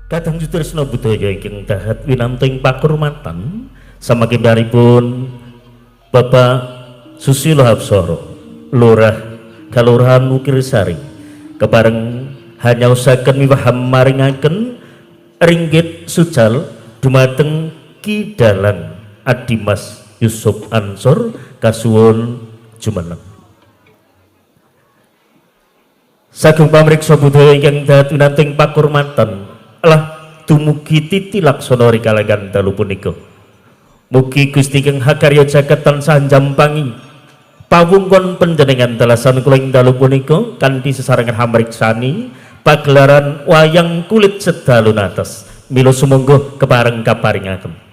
Kadang Sutrisno budaya ingkang dahat winantu ing pakurmatan samakimbanipun Bapak Susilo Hapsoro, Lurah Kalurahan Wukirsari, kepareng hanyaosaken miwah maringaken ringgit sucal dumateng Ki Dalang Adimas Yusuf Ansor kasuwun jumeneng. Sagung pamriksa budaya ingkang dahat winantu ing pakurmatan lah dumugi titi laksana rikalagan dalu punika. Mugi Gusti kang hakarya jagat tansah njampangi pawungkon panjenengan dalasan kula ing dalu punika kanthi sesarengan hamriksani pagelaran wayang kulit sedalu nates. Mila sumangga kepareng kaparingaken.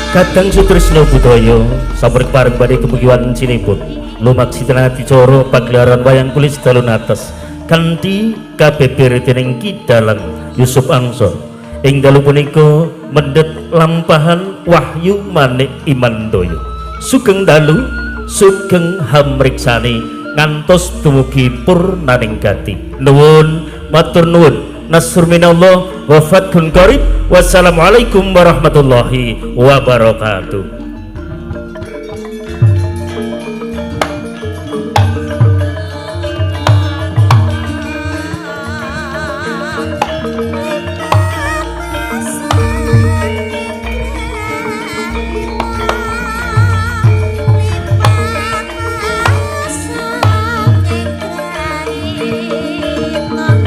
Kadang Sutrisno Budaya sampun kepareng badhe dumugi wancinipun lumaksi adicara pagelaran wayang kulit sedalu nates kanthi kabeber dening Ki Dalang Yusuf Ansor. Ing dalu punika mendhet lampahan Wahyu Manik Imandoyo. Sugeng dalu, sugeng hamriksani ngantos dumugi purnaning gati. Nuwun matur nuwun. Nasrun minallah wa fathun qarib. Wassalamualaikum warahmatullahi wabarakatuh. Bye.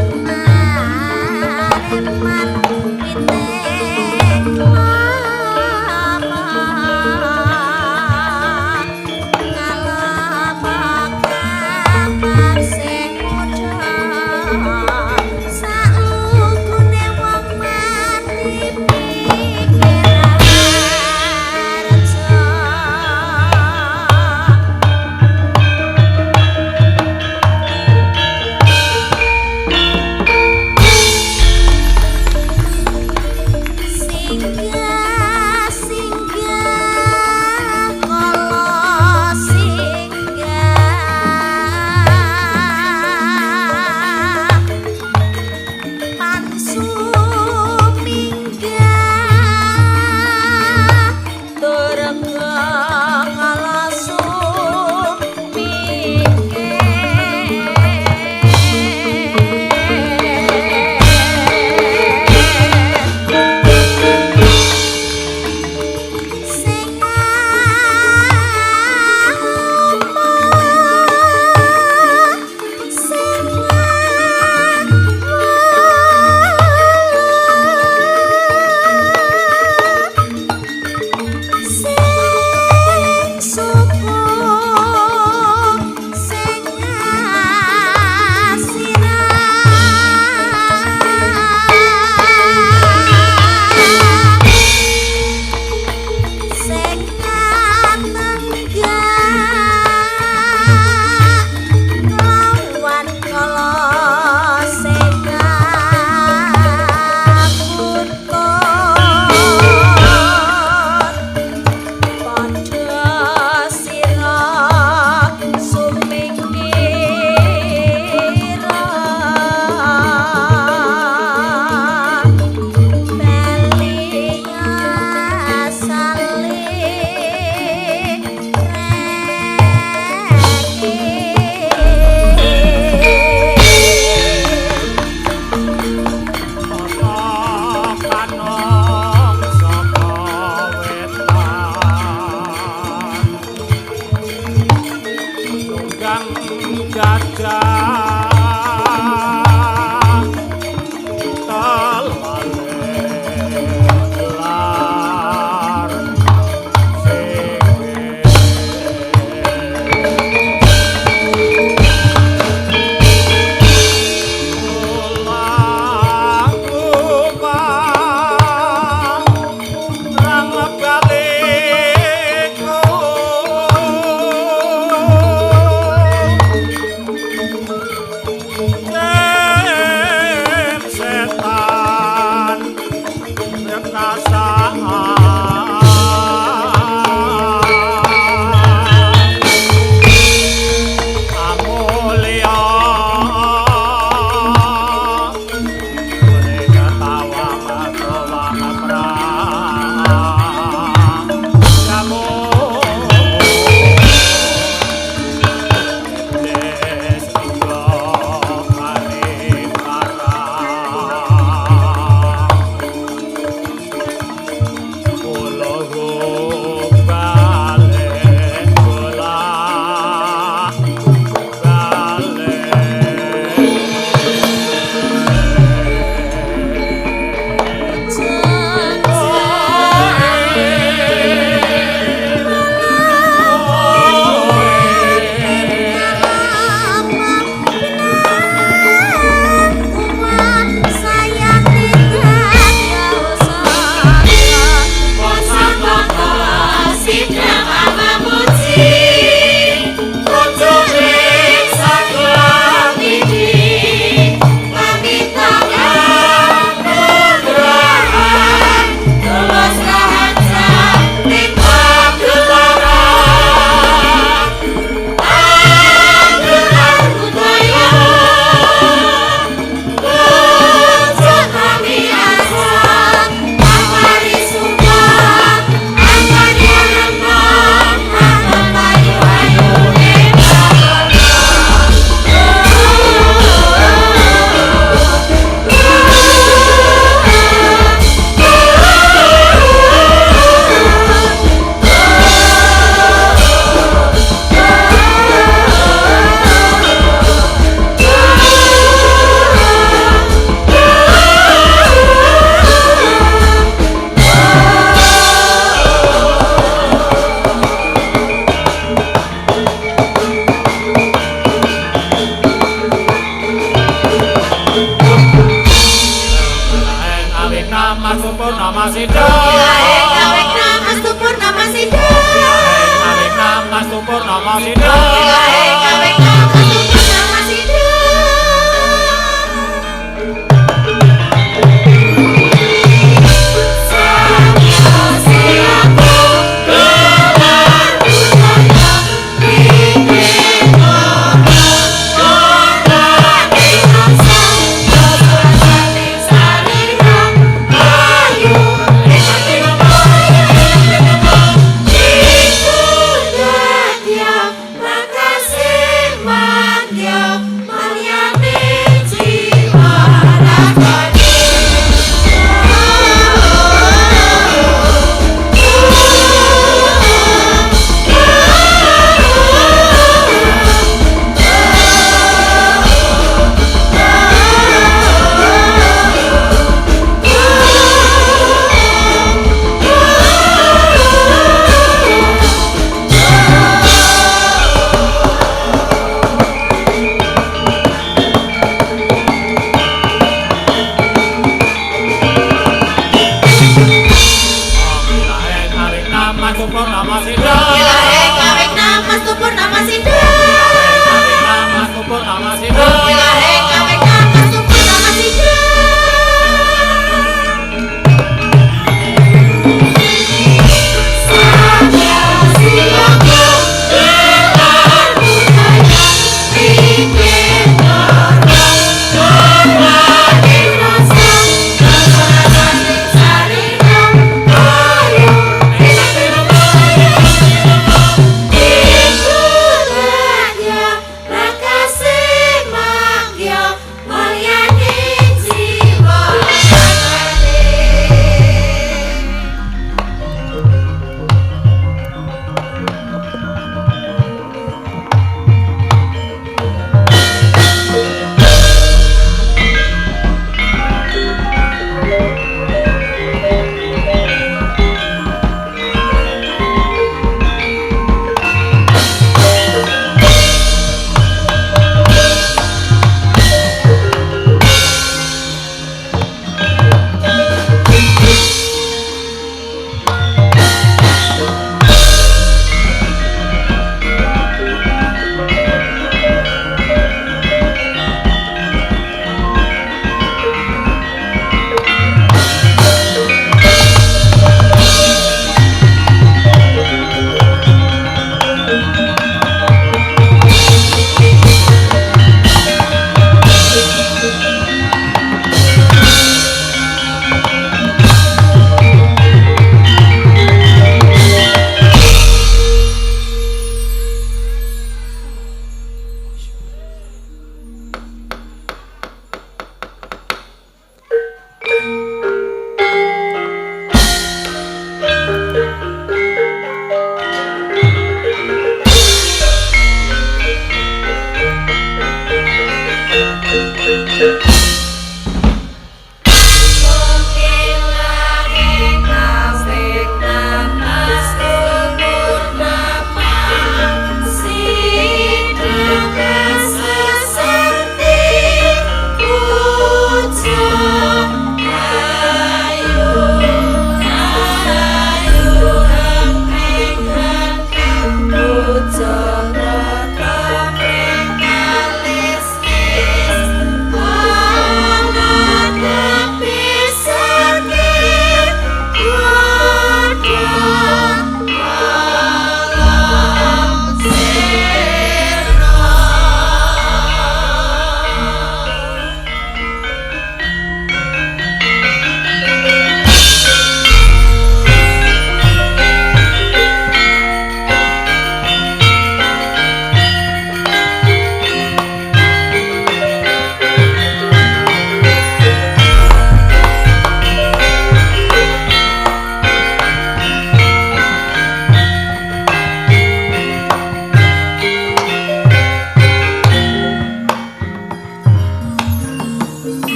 Purnama Sida. Ilahe KPK Kastu Purnama Sida.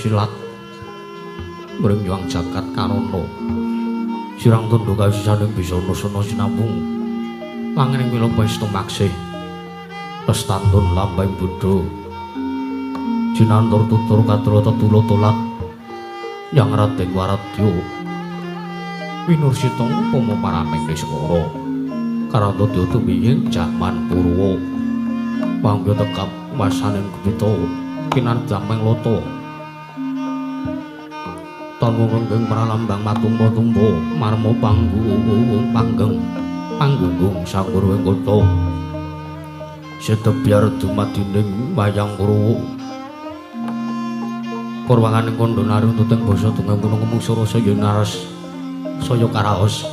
Silat mring yuang jagat karana sirang tundha kasisaning bisa nusana sinambung langining wilapa istumaksih lestantun lambang bodho jinantur tutur katura tetula tolat yang Raden Waradya winursita upama paraming niskara karanta tumiyin jaman Purwa pangga tekap wasaning gupita kinardameng lata tanwa wenggeng pralambang matumpa-tumpa marma panggung panggeng panggunggung sanggur kota setebyar dumadining wayang Purwa purwanganing kandha naruntuteng basa dongeng punung mungsur saya naras saya karaos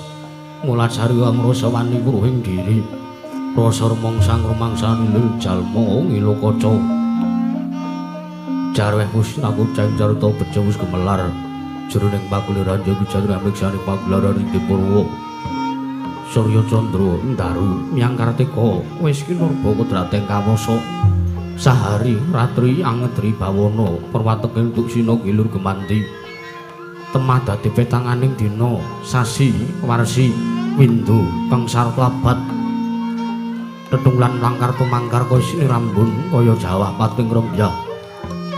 mulasari angrasa wani wuruhing diri rasa rumangsa rumangsani jalma ngilo kaca jarweh pusnaku cang carita bejo wis gemelar jroning paguliran jaga jatri amriksani pagelaran ing Purwa Surya Candra Ndaru Myang Kartika wis kinurba kodrating kawasa sahari ratri angedri bawana perwateke entuk sina gilur gemanti temah dadi petanganing dina sasi warsi windu kang sarta abad tetunglan langkar tumangkar kaya sinirambun kaya jawah pating rembyah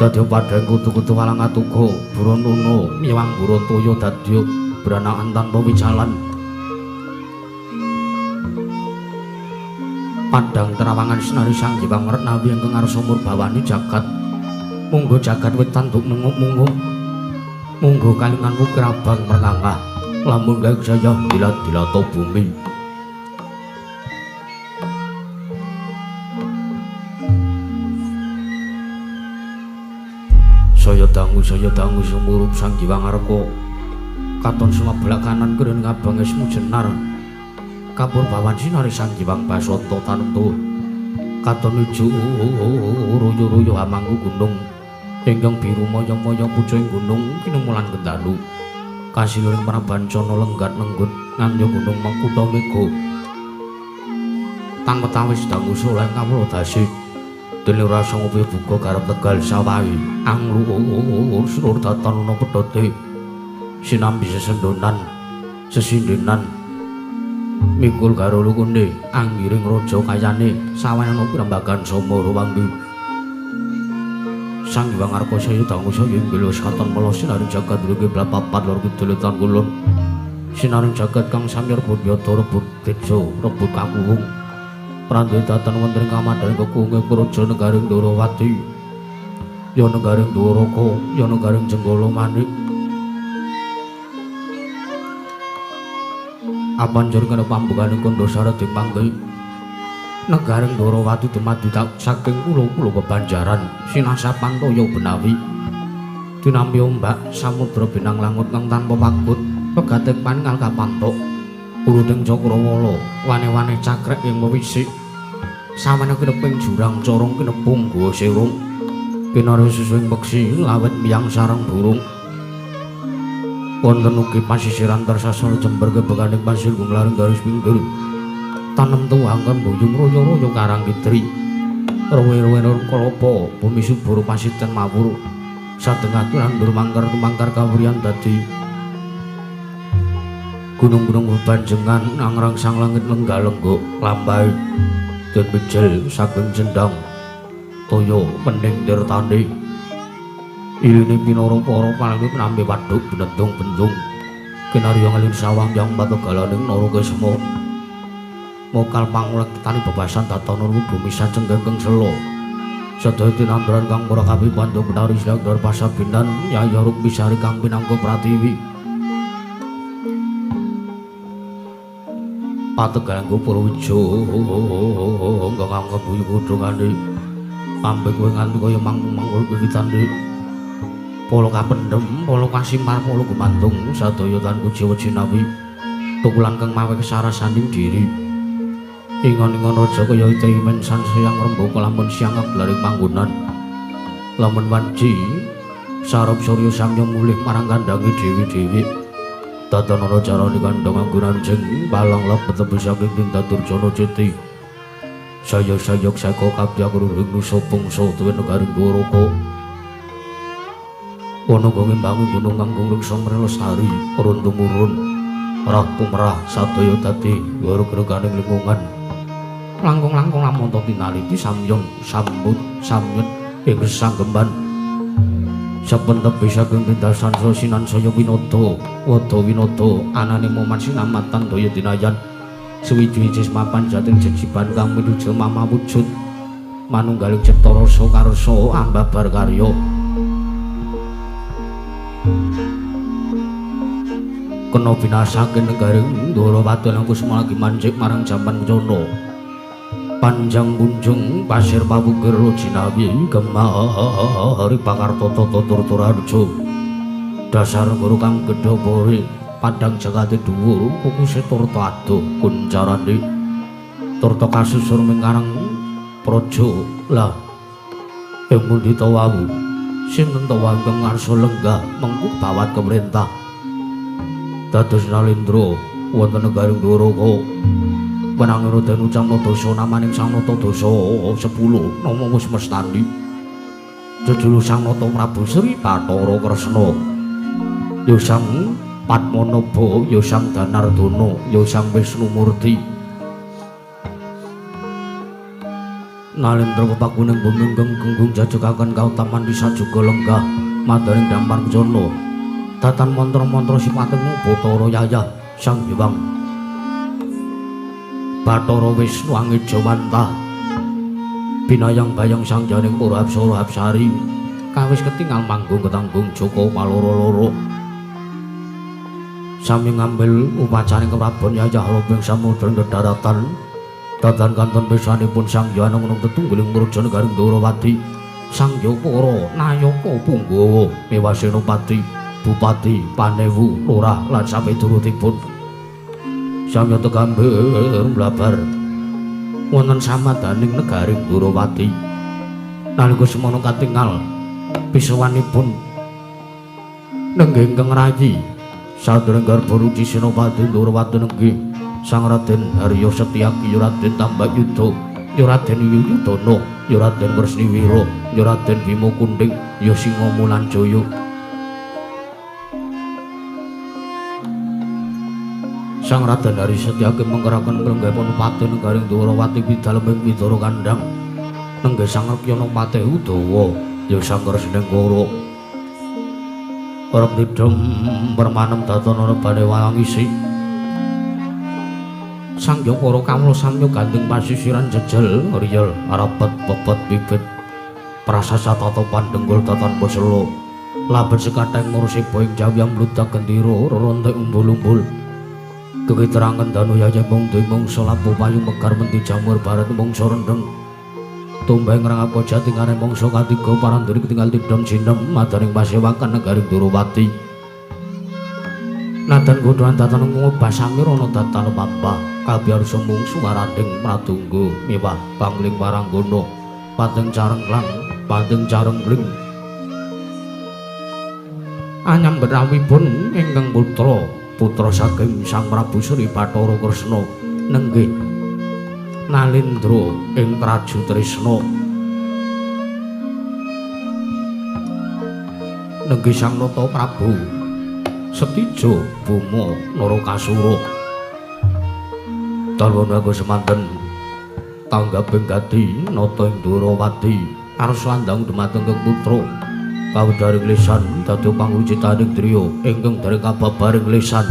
dadi padhang kutu-kutu walang atuga buron uno miwang buron toya dadya branakan tanpa wicalan padhang terawangan sinari Sang Hyang Retnawi ingkang ngarsa murbawani jagat munggo jagat wit tanduk munguk-munguk munggo kalingan wukir abang merngangah lamun gawe saya dilat-dilata bumi. Saya dangu sumurup Sang Hyang Arka katon sumabelak kanan keren ngabang esmu jenar kapur bawan sinari Sang Hyang Basanta tantu katon ijo ruyu-ruyu hamangku gunung ingkang biru maya-maya pucuking gunung kinemulan kendalu kasiluring prabancana lenggat lenggut ngandya gunung mangkutha mega tan wetawis dangu soleh kawula dasi dene rasa ngopi buka garep Tegal sawahi angluur sulur datan ana pedhote Sinambi sesendonan sesindenan mikul karo lukune anggiring raja kayane sawanana prambagan Samara Wanggi. Sang Hyang Arkasaya dangu saya inggil wis katon mela sinaring jagat mriki papat lor kidul tan kulon. Sinaring jagat kang sami rebut yata rebut teja rebut kakuwung. Prandha datan wonten ing kamadhan kekuwunge praja negaring Ndorowati. Ya negaring Dwaraka, ya negaring Jenggala Manik. Apanjur kena pambukane kandha syarat ing mangke. Negaring Ndorowati dumadi saking pulo-pulo bebanjaran sinasapan toya benawi. Tinampi ombak samudra binang langut kang tanpa pagut pegating paningal kapantok. Uruting cakrawala wane-wane cakrek ing wewisik. Sawana kineping jurang corong kinepung guwa sirung. Kinari susuing peksi lawet miyang sarang burung. Wonten ugi pasisiran tersasar jember gebekaning pasir gumlaring garis pinggir. Tanem tuwang kembuyung royo-royo karang kidri. Ruwe-ruwe nur kelapa bumi subur pasiten mawur. Satengah nandur mangkar tumangkar kawriyan dadi gunung-gunung bebanjengan angrangsang langit lengga-lenggok lambai den pijel saking cendhang toya mening tirtane. Iline pinara para palangit nampi waduk benendung-bendung kinarya ngelin sawang yang pategalaning Narakesma. Mokal pangulek tani bebasan datana bumi sacenggeng sela. Sedaya tinambaran kang para kapi pandhu benari slanggar pasabinan Yaya Rukmisari kang pinangka pratiwi. Pategalan Purwijo kang kebuyu godhongane ambek kowe nganti kaya mangku-mangku wiwitane. Polo kapendhem, polo kasimar, polo gumantung sadaya tan kujiwa jinawi. Tukulan kang mawe kesarasaning diri. Ingon-ingon raja kaya ite men sansaya ngrembaka lamun siang kagelaring panggonan. Lamun wanci sarep surya samya mulih marang kandhange dewi-dewi. Tatanana carane kandhang angguran jeng palang lebet tebih saking Dinda Durjana Ceti. Sayok-sayok saka kabya kruring nusa bangsa tuwin negaring Dwaraka. Ana gong mbangun gunung kang ngreksa mrelestari urun tumurun merah tumrah sadaya dadi gara-garane lingkungan. Langkung-langkung lamun to tinaliti samyong sambut samyut ing sanggemban. Saben tebih saking tindasan sinan saya winada wada winada anane moman sinamatan daya dinayan suwiji-wiji mapan jating jejiban kang minuju mama wujud manunggaling cipta rasa karsa ambabar karya. Kena binasake negaring Ndorowati lan Kusuma lagi mancik marang jaman kencana. Panjang punjung pasir pawukir jinawi gemah bakar tata turturarjo. Dasar guru kang gedhe pori padang jagate dhuwur kukuse turta adoh kuncarane. Turta kasusur mingkarang praja lah ing pundi ta wau sinten ta wau ingkang ngarsa lenggah mengku bawat kemerintah. Dados Nalendra wonten negaring Dwaraka. Wenang Raden Ucang Dasa namaning Sang Nata Dasa 10 nama wis mestani. Jejulu Sang Nata Prabu Sri Bathara Kresna. Ya Sang Padmanaba, ya Sang Danardana, ya Sang Wisnumurti. Nalendra pepakuning bumi ingkang gunggung jajakaken kautaman disajuga lenggah madaring dampar kencana. Datan mantra-mantra sipating Bathara Yayah Sang Hyang Bathara Wisnu Angejawantah binayang bayang sang janing para apsara apsari kawis ketingal manggung ketanggung Joko paloro-loro. Sami ngambil upacaring keprabon Yayah Lobeng samudra dedaratan datan kanton pisanipun Sang Hyang nung tetunggiling praja negaring Ndorowati. Sang Hyang para nayaka punggawa mewah senopati bupati panewu lurah lan sapiturutipun. Samya tegambir mlabar wonten samadaning negaring Ndorowati. Nalika semono katingal pisowanipun nenggih ingkang rayi sadurunge garba ruci senopati Ndorowati nenggih Sang Raden Harya Setyaki, ya Raden Tambak Yuda, ya Raden Yuyudana, ya Raden Kresniwira, ya Raden Bima Kunding, ya Singa Mulanjaya. Sang Raden Hari Setyaki mengkeraken nglenggahipun pati negaring Dwarawati pidalem ing Widara Kandhang. Nenggih Sang Rekyana Patih Udawa ya Sang Kresna Koro. Arep didhem permanem datan ana bane wangisi. Sang Hyang para kawula samya gandeng pasisiran jejel riyel arepet pepet bibit prasasa tata pandhenggul tatan pesela labet sekatheng mursiba ing jawiyang mludak gendera rerontek umbul-umbul kekiterangan danu yayah mung dewi mangsa labuh payu mekar menti jamur barat mangsa rendheng tumbang ngrangapa jatingane mangsa katiga paranduri ketinggal tidhem sinem madaning pasewakan negaring Dwarawati nadan godhoan datan ngobah samirana datan pambah kabiyarsa mungsu maranding pratunggu miwah pangling paranggana pating carengklang pating carengkling anyam berawipun ingkang putra putra saking Sang Prabu Sri Bathara Kresna nenggih Nalindra ing Traju Trisna nenggih Sang Nata Prabu Setija Boma Narakasura. Dalem aku semanten tanggaping gati nata ing Dwarawati arus landang dumateng kang putra kawedharing lisan dadi pangrucitaning driya ingkang dereng kababaring lisan.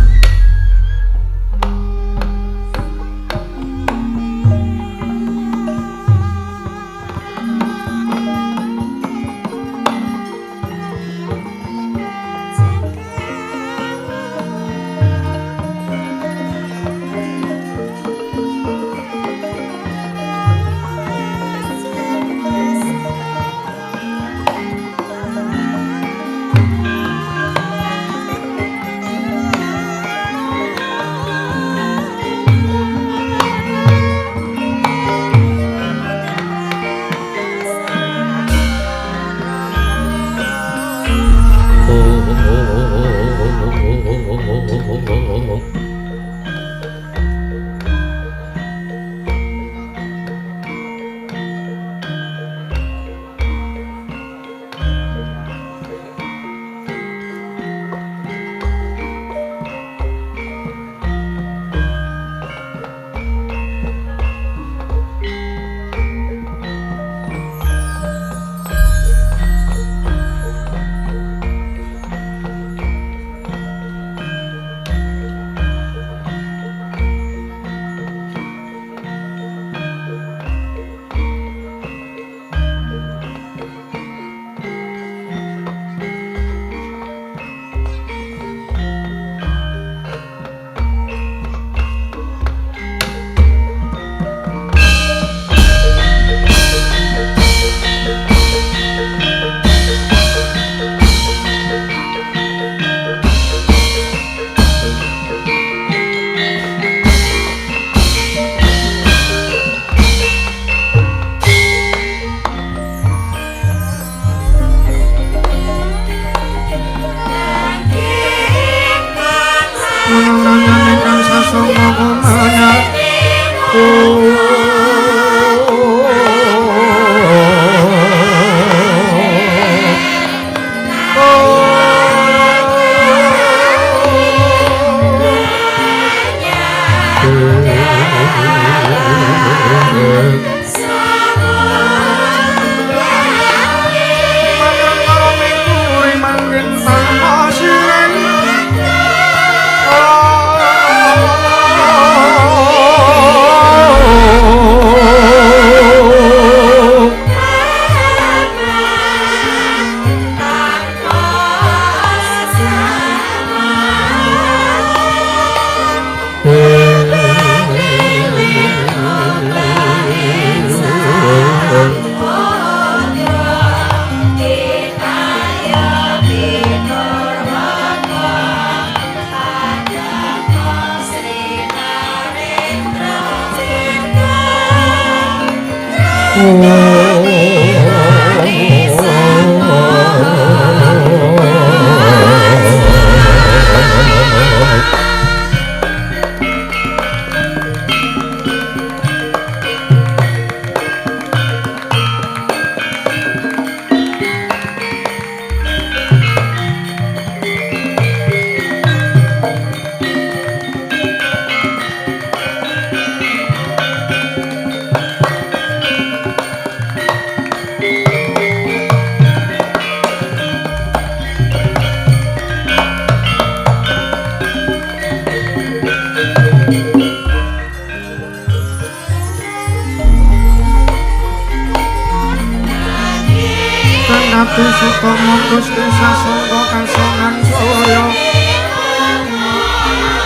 Ati Sutama Gusti Sasongko kasongan surya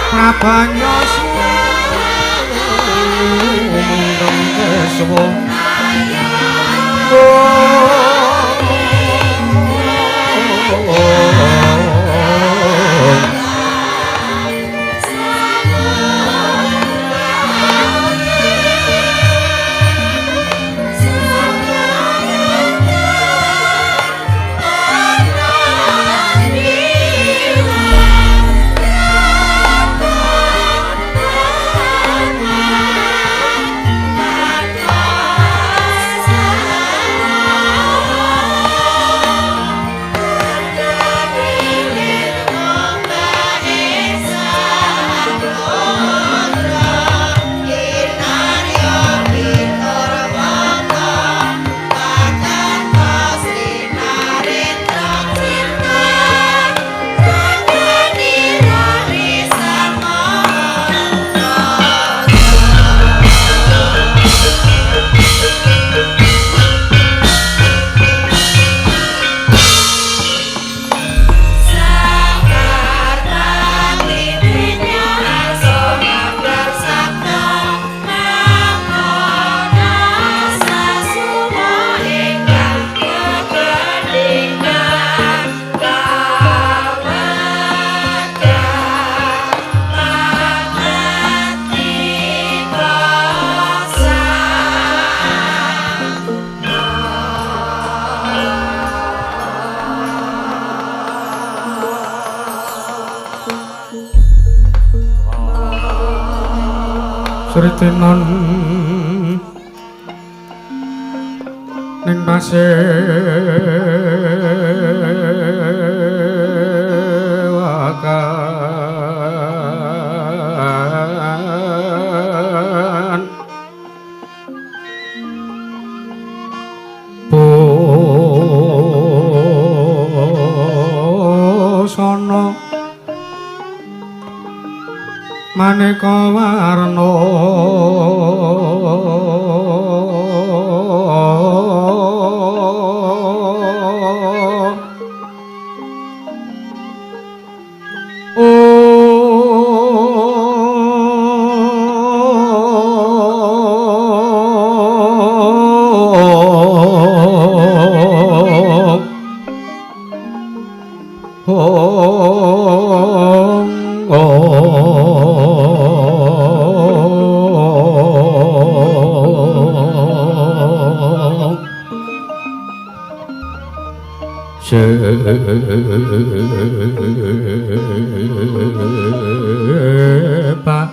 Prabanya sumendhem keswa. Sritinan ning pasewakan busana maneka warna Sepak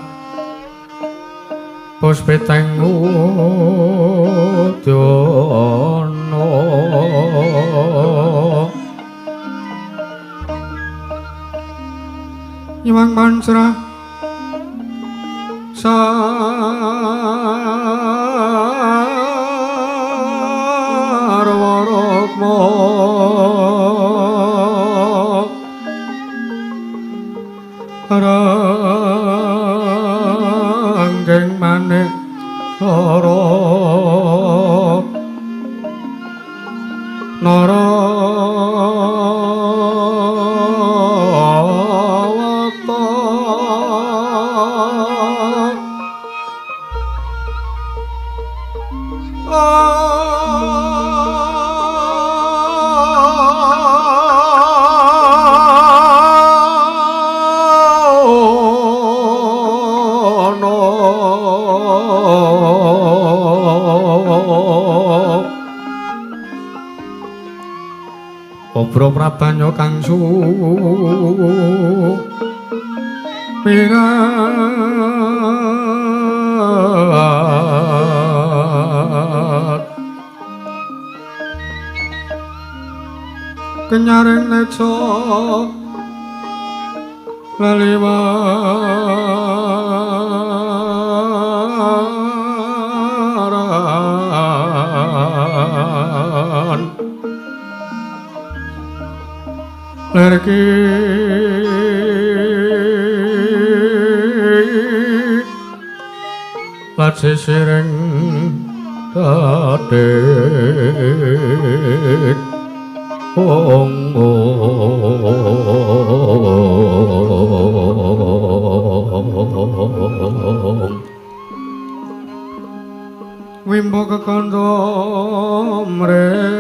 puspiteng udana Nyuwang mantra sarwa rukma ranggeng manik nara nara wata Obro prabanya kang sumirat kenyaring neca leliwaran lerki lajeng dadek. Ong Wimbo kekandha mrek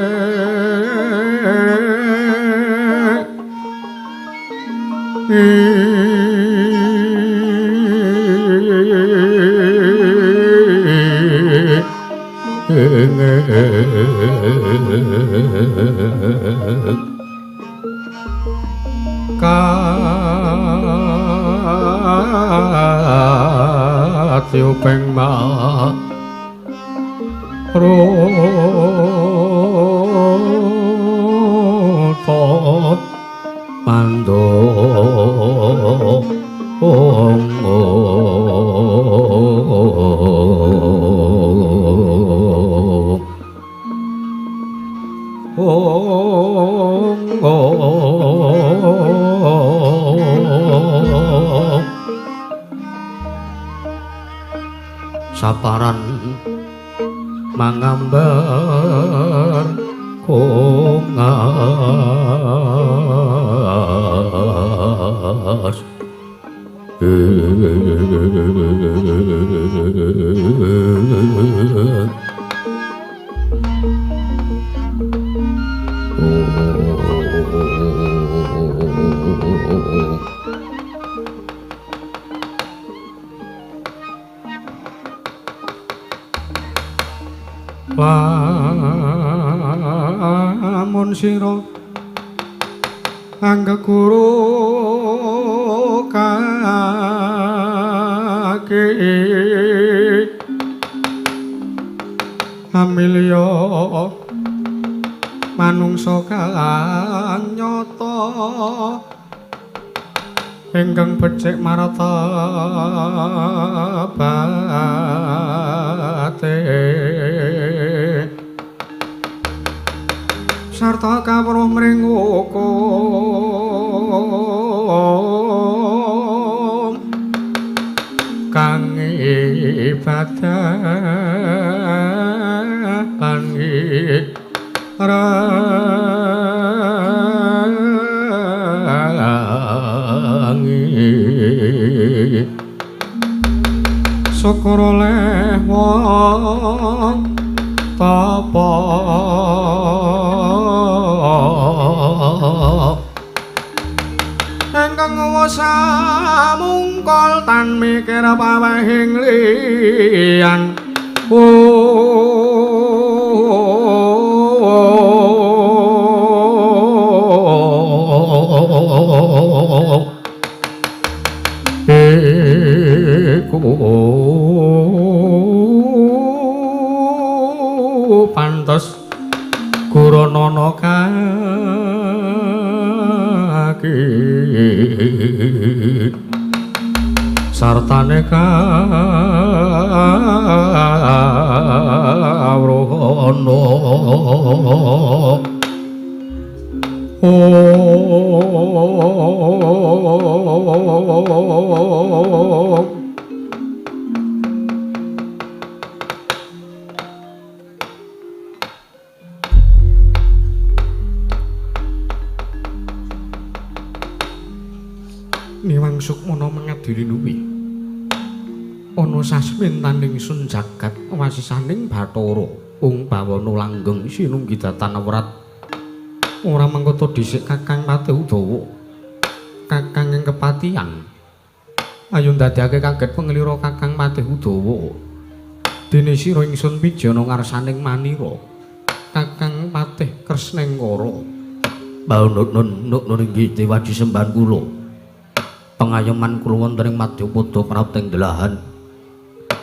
Katiuping ma ruta mando ong ong saparan mangambar kongas Lamun sira anggeguru kaki amilya manungsa kang nyata ingkang becik martabate sarta kawruh mring hukum kang ibadah lan rangi syukur oleh wong tapa ingkang nguwasa mungkol tan mikir pawehing liyan. Iku pantes guranana kaki sartane kawruhana. Niwang Sukmana mangadiri nuwi ana sasmintaning sun jagat wasisaning Bathara ung bawana langgeng sinunggidatan wrat ora mangkota dhisik Kakang Patih Udawa kakang ing kepatihan ayo ndadekake kaget penglira Kakang Patih Udawa dene sira ingsun pijana ngarsaning manira Kakang Patih Kresnengkara. Baunun nun inggih dewaji sembahan kula pengayoman kula wonten ing Madyapada prapting delahan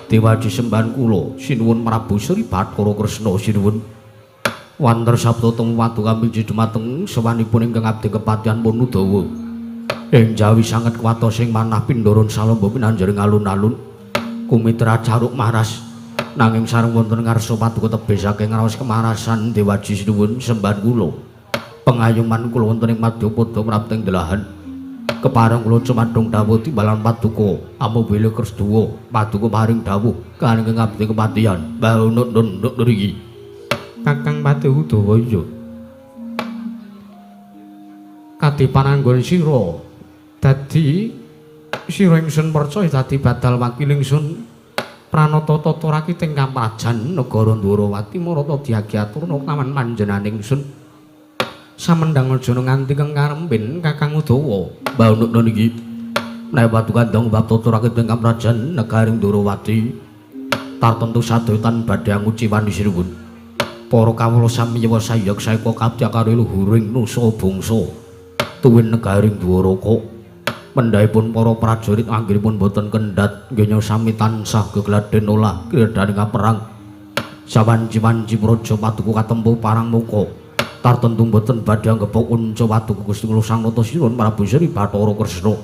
dewaji sembahan kula sinuwun Prabu Sri Bathara Kresna sinuwun wanter sabda temu paduka miji dumateng sewanipun ingkang abdi kepatihan pun Udawa ing jawi sanget kuwatos ing manah pindharan salamba pinanjaring alun-alun kumitra caruk maras nanging sareng wonten ngarsa paduka tebih saking raos kemarasan dewaji sinuwun sembahan kula pengayoman kula wonten ing Madyapada prapting delahan kepareng kula cumadung dawuh timbalan paduka amobile Kresduwa paduka paring dawuh kaneng ngabdi kepatihan baunut nunduk nriki Kakang Patih Udawa. Iya Adi pananggon sira dadi sira ingsun percaya dadi badal wakil ingsun pranata tata rakit ing kaprajan negara Ndwarawati marata diagiaturna kawan panjenengan ingsun. Samendang aja nganti kang karempin Kakang Udawa. Mbah Unuk niki menawi paduka ndang bab tata rakit ing kaprajan negari Ndwarawati tartemtu sadaya tan badhe anguciwani sinuwun. Para kawula sami yewa sayek saeka kabya karo luhuring nusa bangsa tuwin negari Ndwaraka. Mendhahipun para prajurit anggenipun boten kendhat nggenya sami tansah gegladen olah kridhaning kaperang. Sawanci-wanci praja paduka katempuh parang muka. Tartemtu boten badhe anggepok unca paduka Gusti kula Sang Nata Sinuwun Prabu Sri Bathara Kresna.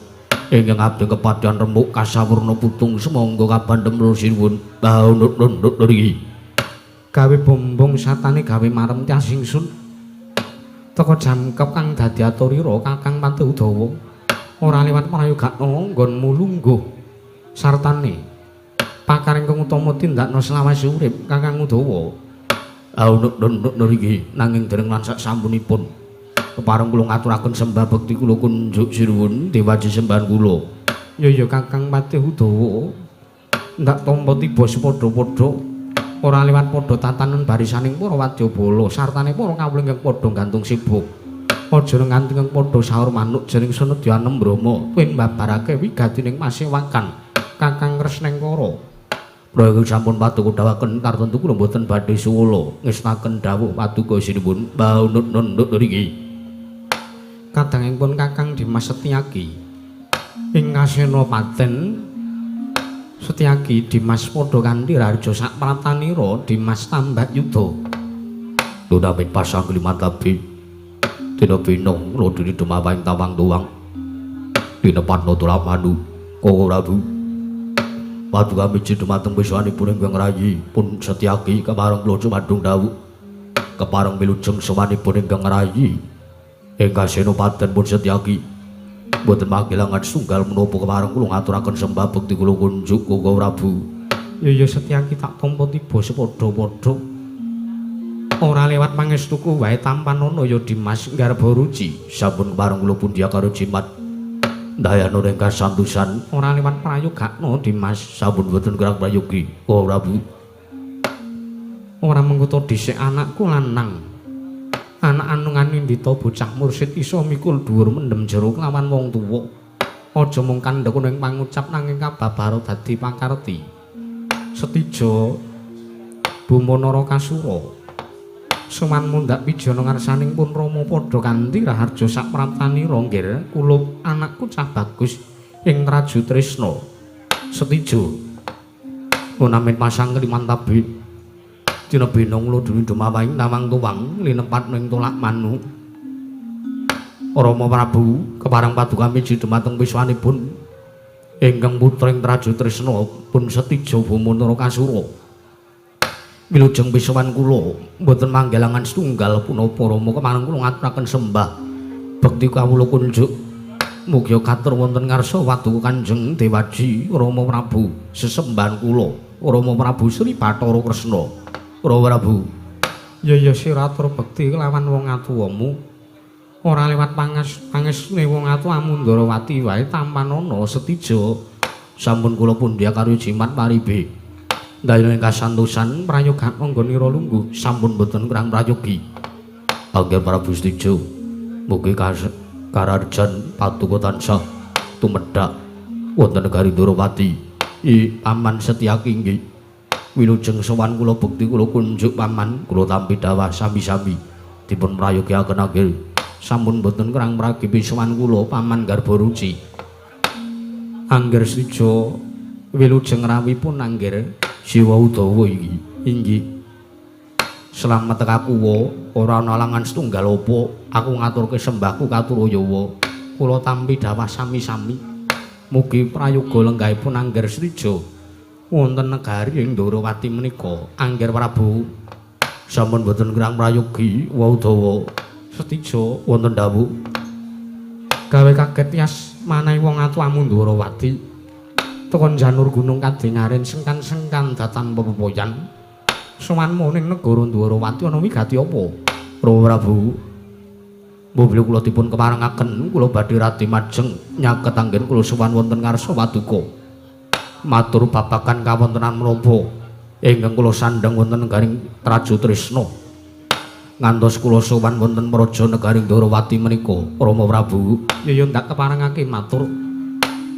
Ingkang abdi kepadhan remuk kasawurna putung semangga kabandhem sinuwun. Mbah Unuk niki gawe bombong satane gawe marem tyas ingsun. Teka jangkep kang dadi aturira Kakang Patih Udawa. Ora liwat prayogakna nggonmu lungguh sartane pakar ingkang utama tindakna selawase urip Kakang Udawa. Unuk niki nanging dereng lan sak sampunipun kepareng kula ngaturaken sembah bekti kula kunjuk sinuwun dewaji sembahan kula. Ya ya Kakang Patih Udawa, ndak tampa tiba sepadha-padha ora liwat padha tatanen barisaning para wadyabala sartane para kawula ingkang padha gantung sibuk. Aja nganti kang padha saur manuk jering sanedya Brahma tuwin mbabarake wigatining pasewakan Kakang Kresnengkara. Prayoga sampun paduka dawuhaken tartemtu kula mboten badhe suwala ngestaken dawuh paduka sinuwun. Mbah Unuk niki kadangipun Kakang Dimas Setyaki ing Kasena Paten Setyaki Dimas padha kanthi raharja sak pratanira Dimas Tambak Yuda. Lunamit pasang klimantabi dina binong lodini dumawaing tawang tuwang dinepatna tulak manu Koko Prabu paduka miji dumateng piswanipun ingkang rayi pun Setyaki kepareng kula cumandung dawuh kepareng wilujeng sowanipun ingkang rayi ing Kasena Paten pun Setyaki mboten manggilangan setunggal menapa kepareng kula ngaturaken sembah bekti kula kunjuk Koko Prabu. Ya ya Setyaki tak tampa tiba sepadha-padha ora lewat pangestuku wae tampanana ya Dimas Garba Ruci. Sampun kepareng kula pundhia karo jimat ndayana ing kasantosan ora lewat prayogakna Dimas. Sampun boten kurang prayogi Koko Prabu. Ora mengkuto dhisik anakku lanang anak anungan nindita bocah mursid iso mikul dhuwur mendem jero kelawan wong tuwa. Aja mung kandhek ing pangucap nanging kababara dadi pakarti. Setija Buma Narakasura sowan mundhak pijana ngarsaning pun Rama padha kanthi raharja sak praptanira nggir kulup anakku cah bagus ing Traju Tresna. Setija Unamin pasang klimantabi dina binong loduni dumawaing tawang tuwang linepat ning tolak manu. Rama Prabu kepareng paduka miji dumateng piswanipun ingkang putra ing Traju Tresna pun Setija Buma Narakasura. Wilujeng pisowan kula mboten manggilangan setunggal punapa Rama kepareng kula ngaturaken sembah bekti kawula kunjuk. Mugi katur wonten ngarsa paduka Kanjeng Dewaji Rama Prabu sesembahan kula Rama Prabu Sri Bathara Kresna. Rama Prabu ya ya sira atur bekti kelawan wong atuwamu ora lewat pangestune wong atuwamu Ndrawati wae tampanana Setija. Sampun kula pundhia karo jimat paribe ndayana ing kasantosan prayogakna nggonira lungguh. Sampun boten kurang prayogi Angger Prabu Setija mugi kararjan paduka tansah tumedhak wonten negari Ndrawati. I Paman Setyaki inggih wilujeng sowan kula bekti kula kunjuk paman kula tampi dawah sami-sami dipun prayogiaken angger sampun boten kurang pragi pisowan kula Paman Garba Ruci. Angger Setija wilujeng rawuhipun angger Siwa Udawa iki inggih slamet tekakuwa ora ana alangan setunggal apa aku ngaturke sembahku katur yawa kula tampi dawah sami-sami mugi prayoga lenggahipun Angger Setija wonten negari ing Ndrawati menika. Angger Prabu sampun boten kurang prayogi Udawa. Setija wonten dawuh gawe kaget yas manahi wong atuwamu Ndrawati tekan janur gunung kadengaren sengkan-sengkan datan pepoyan sowanmu ning negara Ndrawati ana wigati apa? Rama Prabu Mboh kula dipun keparengaken kula badhe radi majeng nyaket anggen kula sowan wonten ngarsa paduka. Matur babagan kawontenan menapa ingkang kula sandhang wonten negaring Traju Trisna. Ngantos kula sowan wonten Praja negaring Ndorowati menika, Rama Prabu. Ya ya ndak keparengake matur.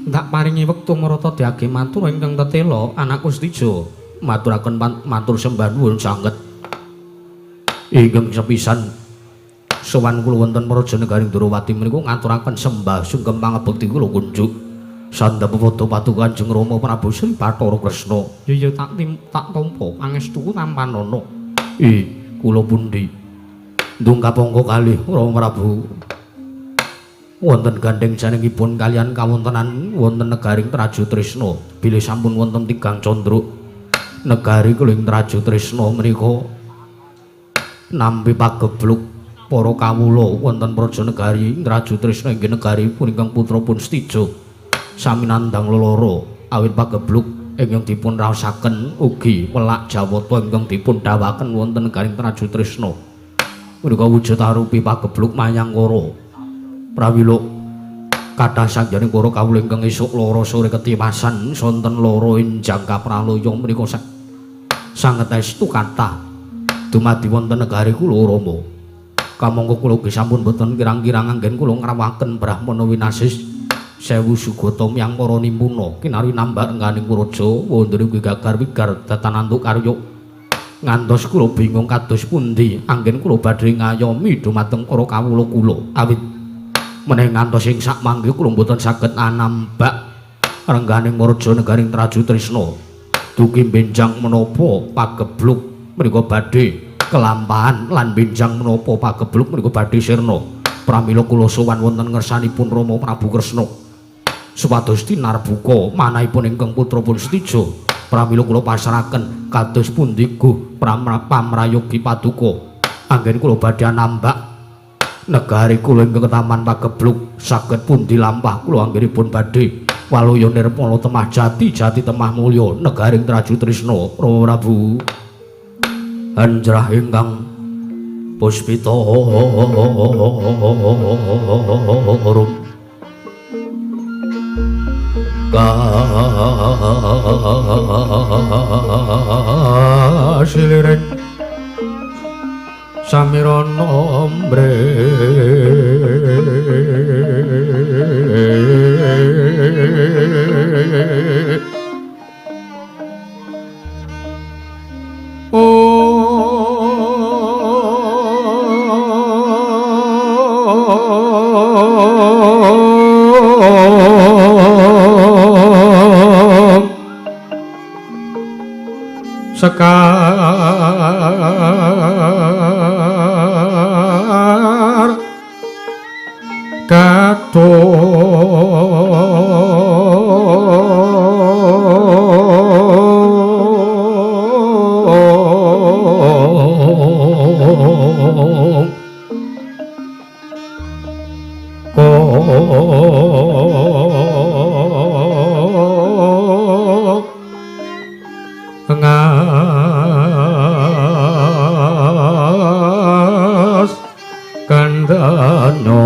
Ndak paringi wektu marata diage matur ingkang tetela anakku Setija. Maturaken matur sembah nuwun sanget. Ingkang sepisan sowan kula wonten Praja negaring Ndorowati menika ngaturaken sembah sungkem pangabekti kula kunjuk. Sandhapa padha paduka Kanjeng Rama Prabu Sri Bathara Kresna. Ya ya tak tampa pangestuku tampanana. Kula pundi ndungkap angka kalih Rama Prabu. Wonten gandheng janengipun kaliyan kawontenan wonten negaring Traju Trisna. Bilih sampun wonten tigang candra negari kula ing Traju Trisna menika nampi pagebluk para kawula wonten praja negari Traju Trisna inggih negari ingkang putra pun Setija sami nandhang lelara awit pagebluk ingkang dipun raosaken ugi welak jawata ingkang dipun dawaken wonten negaring Traju Trisna menika wujud arupi pagebluk mayangkara. Prawila kathah sanjaning para kawula ingkang esuk lara sore ketiwasan sonten lara enjang kapralaya menika sanget estu kathah dumadi wonten negari kula Rama. Kamangka kula ugi sampun boten kirang-kirang anggen kula ngrawuhaken Brahmana winasis sewu sugata miyang para nimpuna kinarwi nambah rengganing praja wondene ugi gagar wigar datanantuk karya ngantos kula bingung kados pundi anggen kula badhe ngayomi dumateng para kawula kula awit menawi ngantos ing sak mangke kula mboten saged anambak rengganing praja negaring Traju Trisna dugi benjang menapa pagebluk menika badhe kelampahan lan benjang menapa pagebluk menika badhe sirna. Pramila kula sowan wonten ngersanipun Rama Prabu Kresna supados tinarbuka manahipun ingkang putra pun Setija. Pramila kula pasrahaken kados pundi guh pamrayogi paduka anggen kula badhe nambak negari kula ingkang ketaman pagebluk saged pundi lampah kula anggenipun badhe waluya nirmala temah jati jati temah mulya negaring Traju Trisna. Rama Prabu anjrah ingkang puspita rum kasiliring samirana ombre sekar gadung ngas kandhana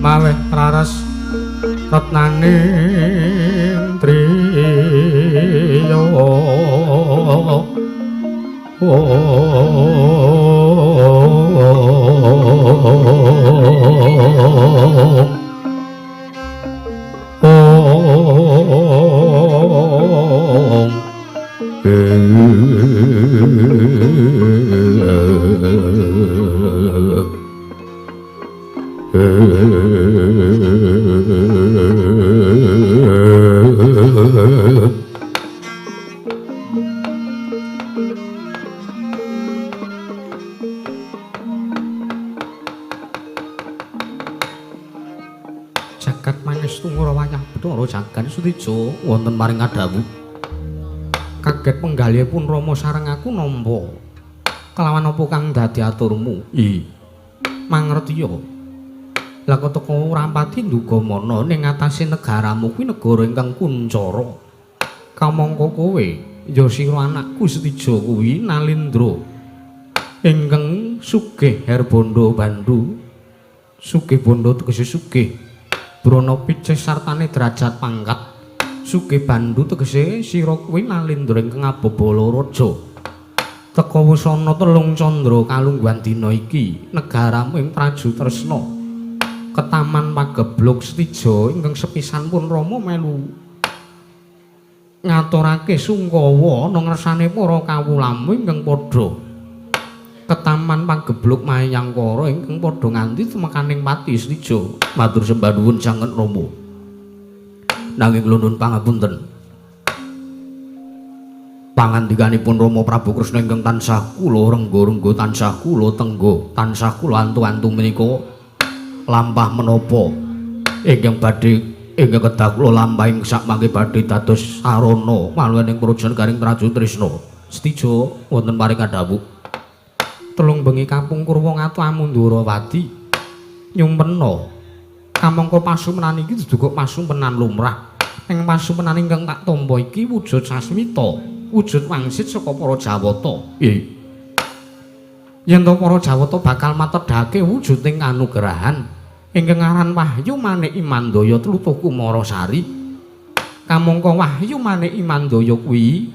maweh raras retnaning triya. Jagat mangestu wayah Bathara Jagan Sutija wonten maring kadhawuh. Kaget penggalihipun Rama sareng aku nampa. Kelawan apa kang dadi aturmu? Mangertiya. Lah kok teko ora pati nduga mana ning atase negaramu kuwi negara ingkang kuncara. Kamangka kowe ya sira anakku Setija kuwi Nalindra ingkang sugih herbondo bandu. Sugih bondo tegese sugih brana picis sartane derajat pangkat. Sugih bandu tegese sira kuwi Nalindra ingkang ababala raja. Teka wis ana telung candra kalungguhan dina iki negaramu ing Praju Tresna ketaman pageblug Setija ingkang sepisan pun Rama melu ngaturake sungkawa ana ngersane para kawulamu ingkang padha ketaman pageblug Mayangkara ingkang padha nganti tumekaning pati Setija. Matur sembah nuwun sanget Rama. Nanging kula nuwun pangapunten. Pangandikanipun Rama Prabu Kresna ingkang tansah kula rengga-rengga, tansah kula tengga, tansah kula antu-antu menika lampah menapa ingkang badhe ingkang kedah kula lampahi sakmangke badhe dados sarana maluwening praja garing Traju Tresna. Setija wonten paring kadhawuh. Telung bengi kapungkur wong atu Amundurawati nyumpena kamangka pasumenan iki dudu pasumpenan lumrah. Ing pasumenan ingkang tak tampa iki wujud sasmita, wujud wangsit saka para Jawata. Nggih. Yen to para Jawata bakal matedhake wujuding kanugrahan ingkang aran Wahyu Manik Imandaya Tlutuh Kumarasari. Kamangka Wahyu Manik Imandaya kuwi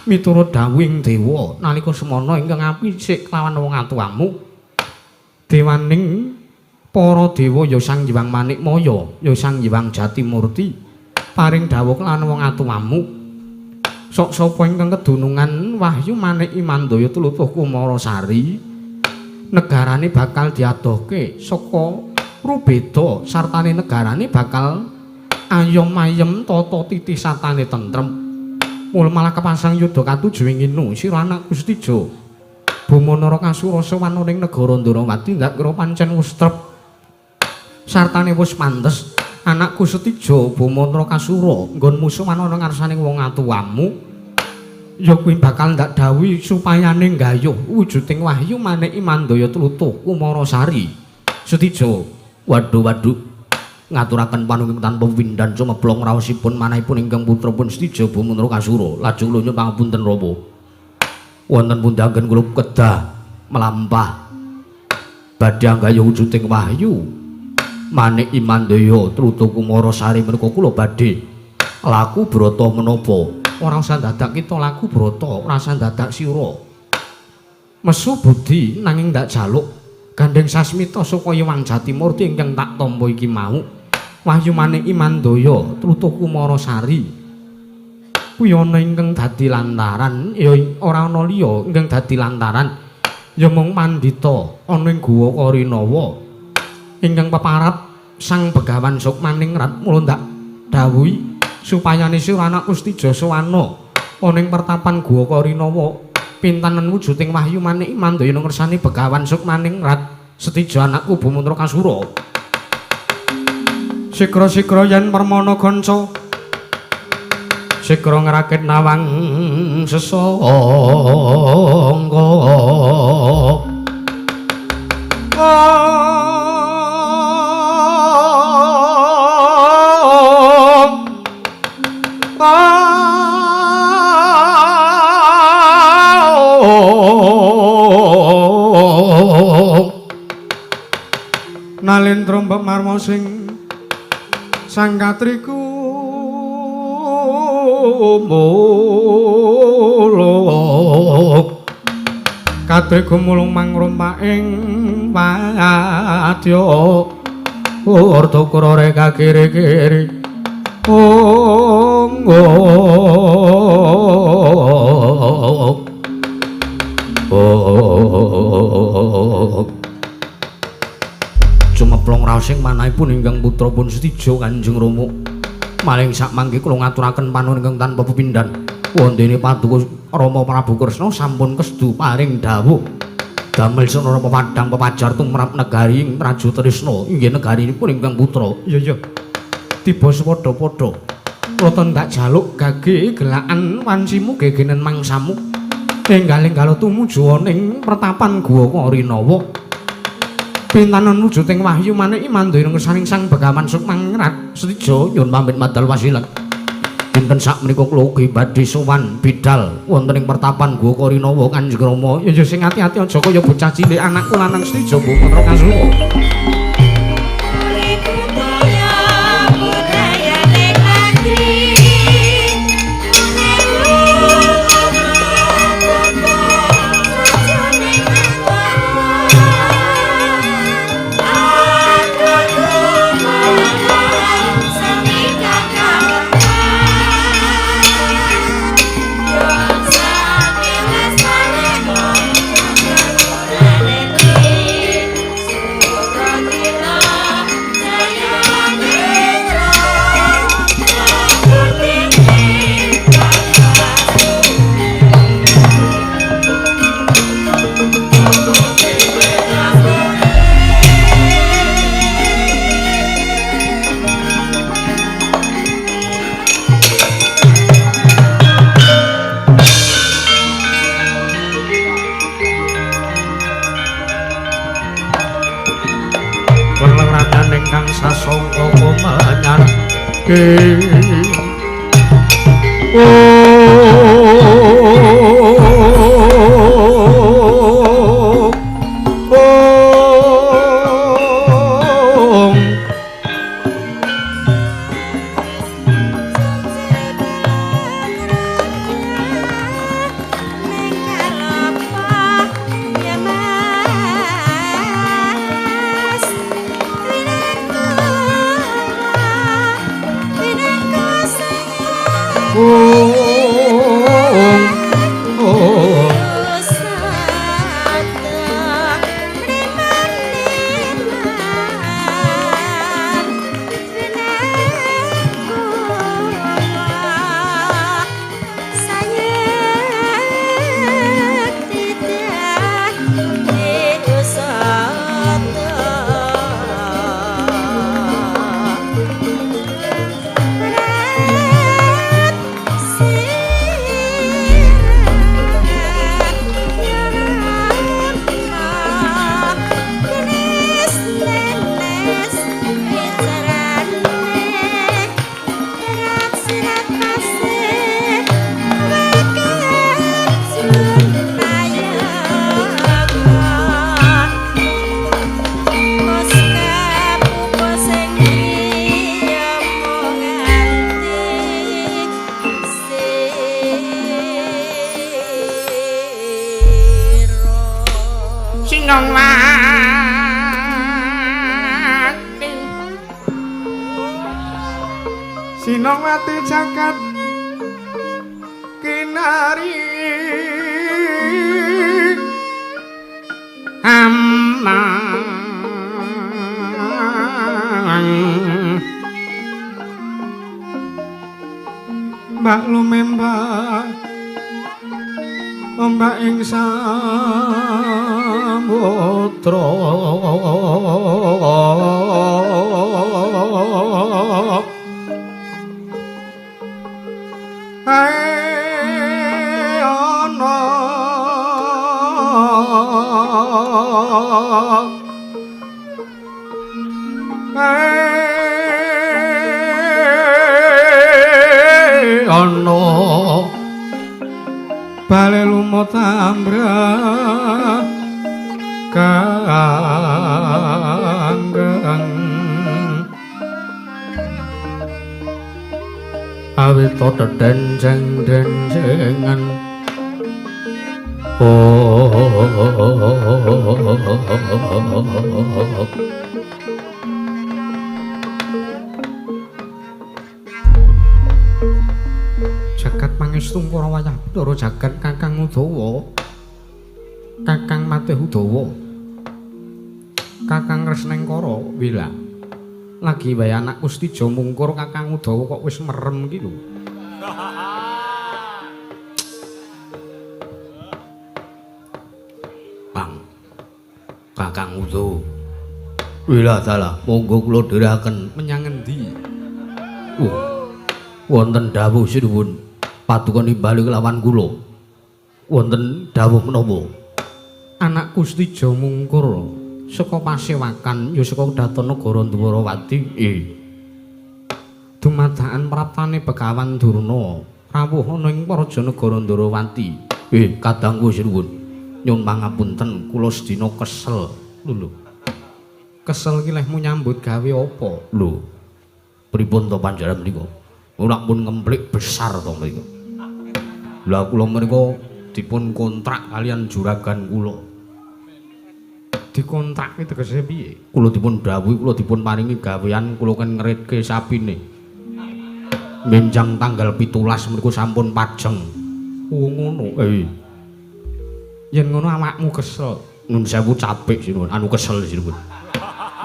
miturut dawuhing dewa nalika semana ingkang apisik kelawan wong atuamu. Dewaning para dewa ya Sang Hyang Manikmaya, ya Sang Hyang Jatimurti paring dawuh kelawan wong atuamu. Sok sapa ingkang kedunungan Wahyu Manik Imandaya Tlutuh Kumarasari negarane bakal diadohke saka Rubeda sartane negarane bakal ayom ayem tata titi sartane tentrem. Mula malah kepasang yuda katuju ing inu sira anakku Setija. Boma Narakasura sowan ning negara Ndarawati ndak kira pancen wis trep sartane wis pantes. Anakku Setija Boma Narakasura nggonmu sowan ana ngarsane wong atuwamu ya kuwi bakal ndak dawuhi supayane nggayuh wujuding Wahyu Manik Imandaya Tlutuh Kumarasari. Setija, waduh waduh, ngaturaken panunging tanpa windan sumeblong raosipun manahipun ingkang putra pun Setija Boma Narakasura. Lajeng kula nyuwun pangapunten Rama. Wonten pundi anggen kula kedah melampah badhe nggayuh wujuding Wahyu Manik Imandaya Tlutuh Kumarasari menika kula badhe laku brata menapa? Ora usah dadak kita laku brata, ora usah dadak sira. Mesu budi nanging ndak jaluk gandeng sasmita saka Hyang Jatimurti ingkang tak tampa iki mau. Wahyu Manik Imandaya Tlutuh Kumarasari kuwi ana ingkang dadi lantaran ya ora ana liya ingkang dadi lantaran ya mung pandhita ana ing Guwa Karinawa ingkang peparap Sang Begawan Sukmaningrat. Mula ndak dawuhi supayane sira anakku Setija sowana ana ing pertapan Guwa Karinawa pintanen wujuding Wahyu Manik Imandaya ngersani Begawan Sukmaningrat. Setija anakku Boma Narakasura. Sikra-sikra yen permana kanca sikra ngrakit nawang sesangka. Nalendra mbok marma sing Sang Katriku muluk katriku mulung mangrumpak ing wadya urdukura reka kiri-kiri ong Cumeplong raosing manahipun ingkang putra pun Setija Kanjeng Rama. Maling sakmangke kula ngaturaken panuwun ingkang tanpa pepindhan. Wondene paduka Rama Prabu Kresna sampun kesedu paring dawuh damel senara pepadang pepajar tumrap negari ing Praja Tresna inggih negarinipun ingkang putra. Iya iya. Tiba sepadha-padha. Kula ndak jaluk gage gelakan wancimu gegenen mangsamu. Enggal-enggala tumuju ana ing pertapan Guwa Karinawa. Pintanen wujuding wahyu manik mandaya ngersaning Sang Begawan Sukmangrat Setija nyuwun pamit madal wasilat. Dinten sakmenika kula ugi badhe sowan bidal wonten ing pertapan Guwa Karinawa Kanjeng Rama. Ya ya sing ati-ati aja kaya bocah cilik anakku lanang Setija Putra Kasuwa. Sinongwati jagat kinari amang mbak lumembah ombak ing samudra ae ana ae ana bale lumut ambrah kanggeng awit dedenceng-dencengan jagat pangestu para wayah Bathara jagat Kakang Udawa, Kakang Matih Udawa, Kakang Kresnengkara. Wila lagi wae anakku Setija mungkur Kakang Udawa kok wis merem iki lho. Bang Kakang Udawa. Wila dalah monggo kula dherekaken menyang ngendi? Wonten dawuh sinuwun paduka nimbali kelawan kula. Wonten dawuh menapa? Anakku Setija mungkur Saka pasewakan ya saka Kedaton Negara Dwarawati. Dumadakan praptane Begawan Durna rawuh ana ing Praja Negara Ndrawati. Kadangku sinuwun. Nyun pangapunten kula sedina kesel. Lho. Kesel ki lehmu nyambut gawe apa? Lho. Pripun to panjenengan menika? Ora pun ngemplik besar to mriku. Lah kula menika dipun kontrak kalian juragan kula. Dikontrak ki tegese piye? Kula dipun dawuhi, kula dipun paringi gawean kula ken ngritke sapine. Benjang tanggal 17 mriku sampun pajeng. Oh ngono. Yen ngono awakmu kesel. Nun sewu capek sinuwun, anu kesel sinuwun.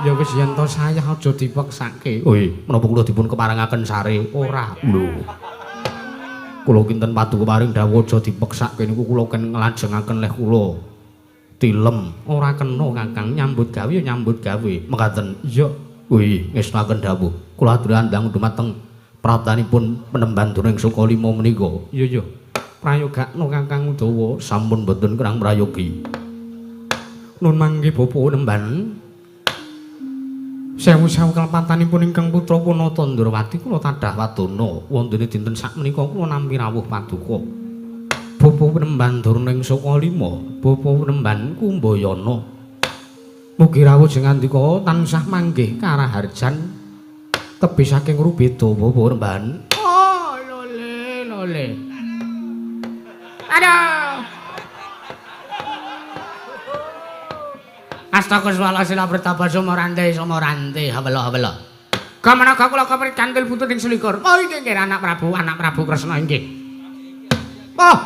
Ya wis yen to sayah aja dipeksake. Oh menapa kula dipun keparengaken sare? Ora. Lho. Kula kinten paduka paring dawuh aja dipeksake niku kula ken nglajengaken leh kula. Tilem ora kena Kakang, nyambut gawe ya nyambut gawe. Mekaten. Iya. Kuwi ngestuaken dawuh. Kula aturi andang dumateng praptanipun penemban Durna ing Sukalima menika. Iya iya. Prayogakno Kakang Udawa sampun boten kurang prayogi. Nun mangke bapa nemban. Sewu-sewu kalepatanipun ingkang putra Punata Ndrawati kula tadah wadana wontene dinten sakmenika kula nampi rawuh paduka. Bapa penemban Durna ing Sukalima, bapa penemban Kumbayana. Mugi rawuh jengandika tansah manggih karaharjan tebih saking rubeda bapa penemban. Oh, lole lole. Aduh. Astaka swala sila pertapa sumorante sumorante hawela hawela. Kamanaga kula kaprit kantil putut ing selikur. Oh inggih nggih anak Prabu Kresna inggih. Oh,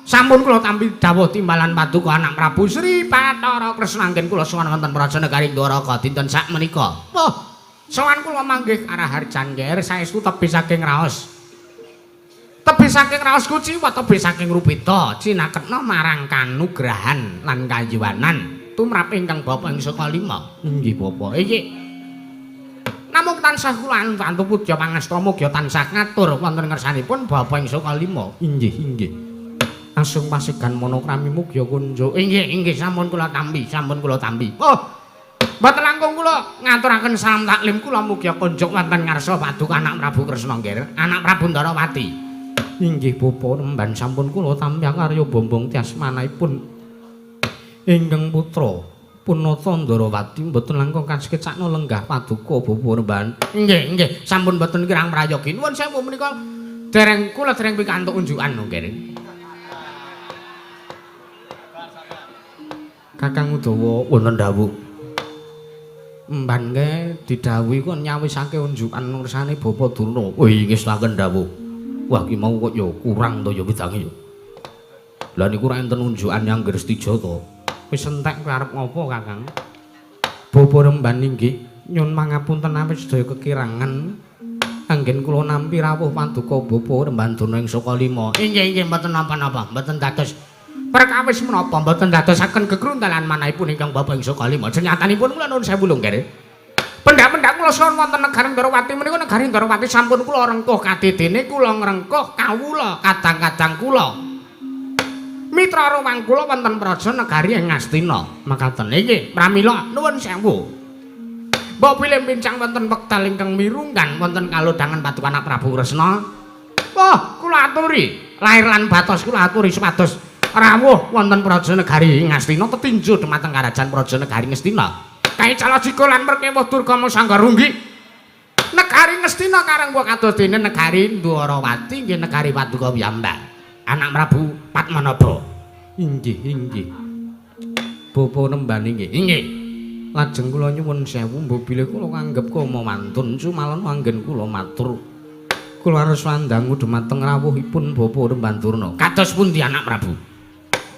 sampun kula tampi dawuh timbalan paduka anak Prabu Sri Bathara Kresna anggen kula sowan wonten Praja Negari Dwaraka dinten sakmenika. Oh, sowan kula manggih karaharjan nger saestu tebih saking raos. Tebih saking raos kuciwa tebih saking rupita cinaketna marang kanugrahan lan kayuwanan tumrap ingkang bapa ing Sukalima. Inggih bapa. Inggih. Namung tansah kula antu pudya pangasta mugi tansah ngatur wonten ngersanipun bapa ing Sukalima. Inggih inggih. Asung pasegan monokrami mugi kunjuk. Inggih inggih sampun kula tampi, sampun kula tampi. Oh. Mboten langkung kula ngaturaken salam taklim kula mugi kunjuk wonten ngarsa paduka anak Prabu Kresna nggih, anak Prabu Ndarawati. Inggih bapa nemban sampun kula tampi karya bombong tiasmanipun ingkang putra Punata Ndarawati mboten langkung kasekecakno lenggah paduka bapa nemban. Inggih inggih sampun mboten kirang prayogi. Nuwun sewu menika dereng kula dereng pikantuk unjukan nggih. Kakang Udawa wonten dawuh. Emban ke didhawuhi kon nyawisake unjukan ngersane Bapa Durna. Oh ngestuaken dawuh. Wah ki mau kok ya kurang to ya wedange ya. Lah niku ora enten unjukan yang Ngrestika to. Wis entek kowe arep ngopo Kakang? Bapa remban inggih nyun pangapunten awit sedaya kekirangan anggen kula nampi rawuh paduka Bapa remban Durna ing Sukalima. Inggih inggih mboten napa-napa, mboten dados perkawis menapa mboten dadosaken gegruntalan manahipun ingkang bapa ing Sukalima. Senyatanipun kula nuwun sewu lho nggih. Pendak-pendak kula sowan wonten negari Ndrawati menika negari Ndrawati sampun kula rengkuh kadidene kula ngrengkuh kawula kadang-kadang kula. Mitra ruwang kula wonten praja negari ing Ngastina. Makaten inggih pramila nuwun sewu. Mbok bilih pincang wonten wekdal ingkang mirunggan wonten kalodhangan paduka anak Prabu Kresna. Wah, kula aturi lahir lan batos kula aturi supados rawuh wonten praja negari Ngastina tetinju dumateng karajan praja negari Ngastina. Kae calajika lan merkewuh Durgama Sangga Runggi. Negari Ngastina karang kados dene negari Ndwarawati nggih negari paduka piyambak. Anak Prabu Padmanaba. Inggih inggih. Bapa nemban inggih. Inggih. Lajeng kula nyuwun sewu mbok bilih kula nganggep kama mantun sumalana anggen kula matur. Kula harus wandangu dumateng rawuhipun Bapa Remban Durna. Kados pundi anak Prabu?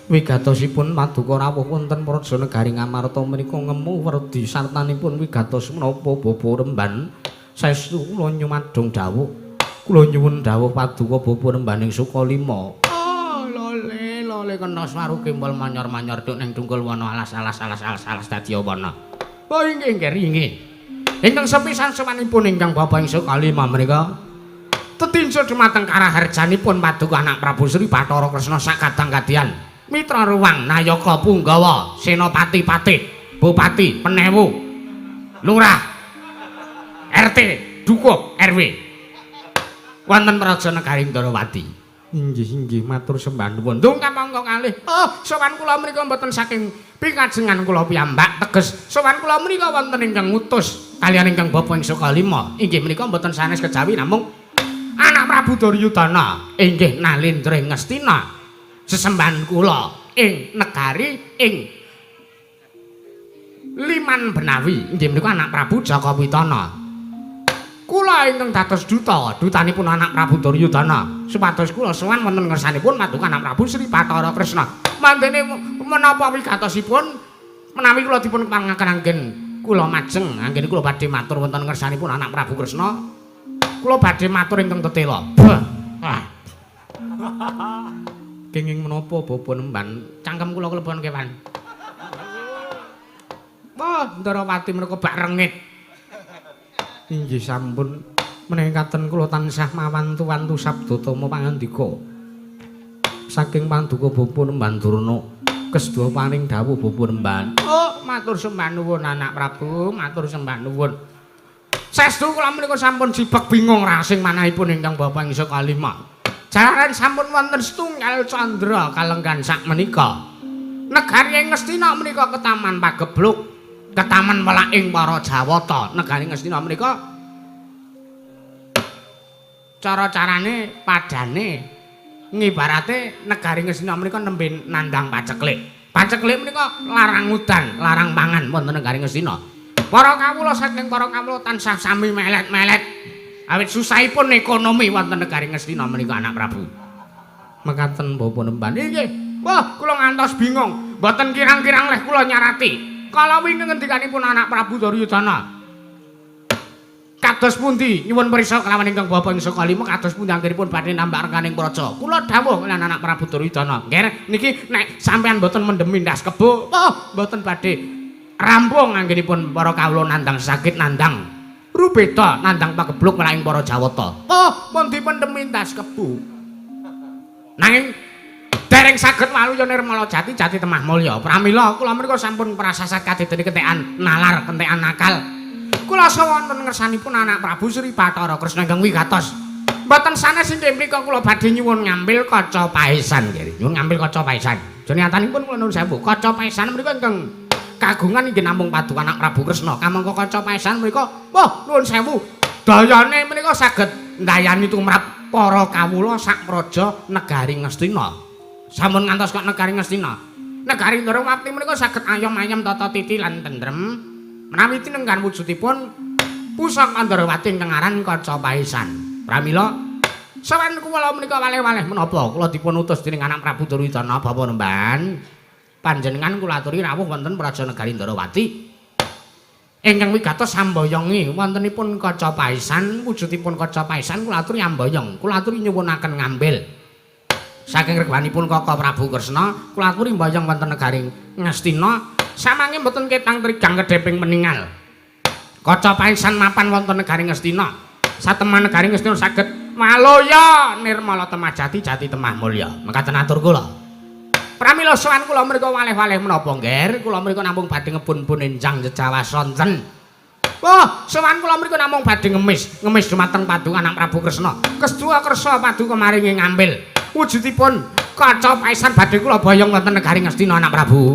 Wigatosipun paduka rawuh wonten Praja Negari Ngamarta menika ngemu werdi sartanipun wigatos menapa Bapa Remban saestu kula nyumadung dawuh. Kula nyuwun dawuh paduka Bapa Remban ing Sukalima. Oh lole lole kena swaru gembol manyor-manyor duk ning dungkul wana alas alas alas alas alas dadi wana. Oh inggih nggih inggih. Ingkang sepisan sowanipun ingkang bapa ing Sukalima menika tetinju dumateng karaharjanipun paduka anak Prabu Sri Bathara Kresna sakadang kadian. Mitra ruwang nayaka punggawa senopati patih bupati, penewu, lurah, RT, dukuh, RW. Wonten praja negari Ndarawati. Inggih, inggih, matur sembah nuwun. Ndung kamangka kalih. Oh, sowan kula menika mboten saking pikajengan kula piyambak, teges sowan kula menika wonten ingkang ngutus kaliyan ingkang bapa ing saka lima. Inggih menika mboten sanes kejawi namung anak Prabu Duryudana inggih Nalendra ing Ngastina. Sesembahan kula ing negari ing Liman Benawi inggih menika anak Prabu Jaka Witana. Kula ingkang dados duta, dutanipun anak Prabu Duryudana. Supados kula sowan wonten ngersanipun paduka anak Prabu Sri Bathara Kresna. Mandene menapa wigatosipun menawi kula dipun keparengaken anggen kula majeng, anggen kula badhe matur wonten ngersanipun anak Prabu Kresna. Kula badhe matur ingkang tetela. Ah. Kenging menapa bapa nemban cangkem kula klebon kewan. Wah, Ndarawati menika bak rengit. Inggih sampun meningkaten kula tansah mawantu-wantu sabda tama pangandika saking paduka bapa Nemban Durna kesdua paring dawuh bapa Nemban. Oh, matur sembah nuwun anak Prabu, matur sembah nuwun. Saestu kula menika sampun jibeg bingung rasing manahipun ingkang bapa ing saka lima. Jalaran sampun wonten setunggal candra kalenggan sak menika. Negari ing Ngastina menika ketaman pagebluk, ketaman welaking para Jawata. Negari Ngastina menika cara-carane padane ngibarate negari Ngastina menika nembe nandhang paceklik. Paceklik menika larang udan, larang pangan wonten negari Ngastina. Para kawula saking para kawula tansah sami melet-melet. Awit susahipun ekonomi wonten negari Ngastina menika anak Prabu. Mekaten bapa Nemban. Inggih. Wah, kula ngantos bingung. Mboten kirang-kirang leh kula nyarati. Kala wingi ngendikanipun anak Prabu Duryudana. Kados pundi nyuwun prisa kelawan ingkang bapa ing saka lima kados pundi anggenipun badhe nambah rekaning praja. Kula dawuh kaliyan anak Prabu Duryudana. Nggih, niki nek sampean mboten mendemi ndas kebo, oh mboten badhe rampung anggenipun para kawula nandhang sakit nandhang rubeda nandhang pagebluk melaing para Jawata. Oh, pun dipendemi ndas kebo. Nanging dereng saged waluya nirmala jati jati temah mulya. Pramila kula menika sampun prasasat kadidene kentekan nalar, kentekan akal. Kula wonten ngersanipun anak Prabu Sri Bathara Kresna ingkang wigatos. Mboten sanes inggih mriku kula badhe nyuwun ngambil kaca paesan nggih. Nyuwun ngambil kaca paesan. Jenenganipun kula nuwun sewu. Kaca paesan mriku ingkang kagungan inggih namung paduka anak Prabu Kresna. Kamangka kaca paesan mriku, wah nuwun sewu. Dayane menika saged ndayani tumrap para kawula sak praja negari Ngastina. Sampun ngantos kok negari Ngastina. Negari Ndrawati menika saged ayom-ayem tata titi lan tentrem. Menawi tinenggan wujudipun pusaka Ndrawati ingkang aran kaca paesan. Pramila sowan kula menika waleh-waleh menapa kula dipun utus dening anak Prabu Duryudana bapa Nemban. Panjenengan kula aturi rawuh wonten praja negari Ndrawati. Ingkang wigatos samboyongi wontenipun kaca paesan, wujudipun kaca paesan kula aturi amboyong, kula aturi nyuwunaken ngambil. Saking regwanipun Kaka Prabu Kresna, kula aturi mboyong wonten negari Ngastina, samange mboten ketang trigang kedheping meningal. Kaca paesan mapan wonten negari Ngastina. Sateman negari Ngastina saged maloya nirmala temah jati jati temah mulya. Mekaten atur kula. Pramila sowan kula mriku waleh-waleh menapa nggih? Kula mriku namung badhe ngebun-bun enjang jejawas sonten. Wah, sowan kula mriku namung badhe ngemis, ngemis dumateng paduka anak Prabu Kresna. Kesdua kersa paduka maringi ngambil. Wujudipun kaca paesan badhe kula boyong wonten negari Ngastina anak Prabu.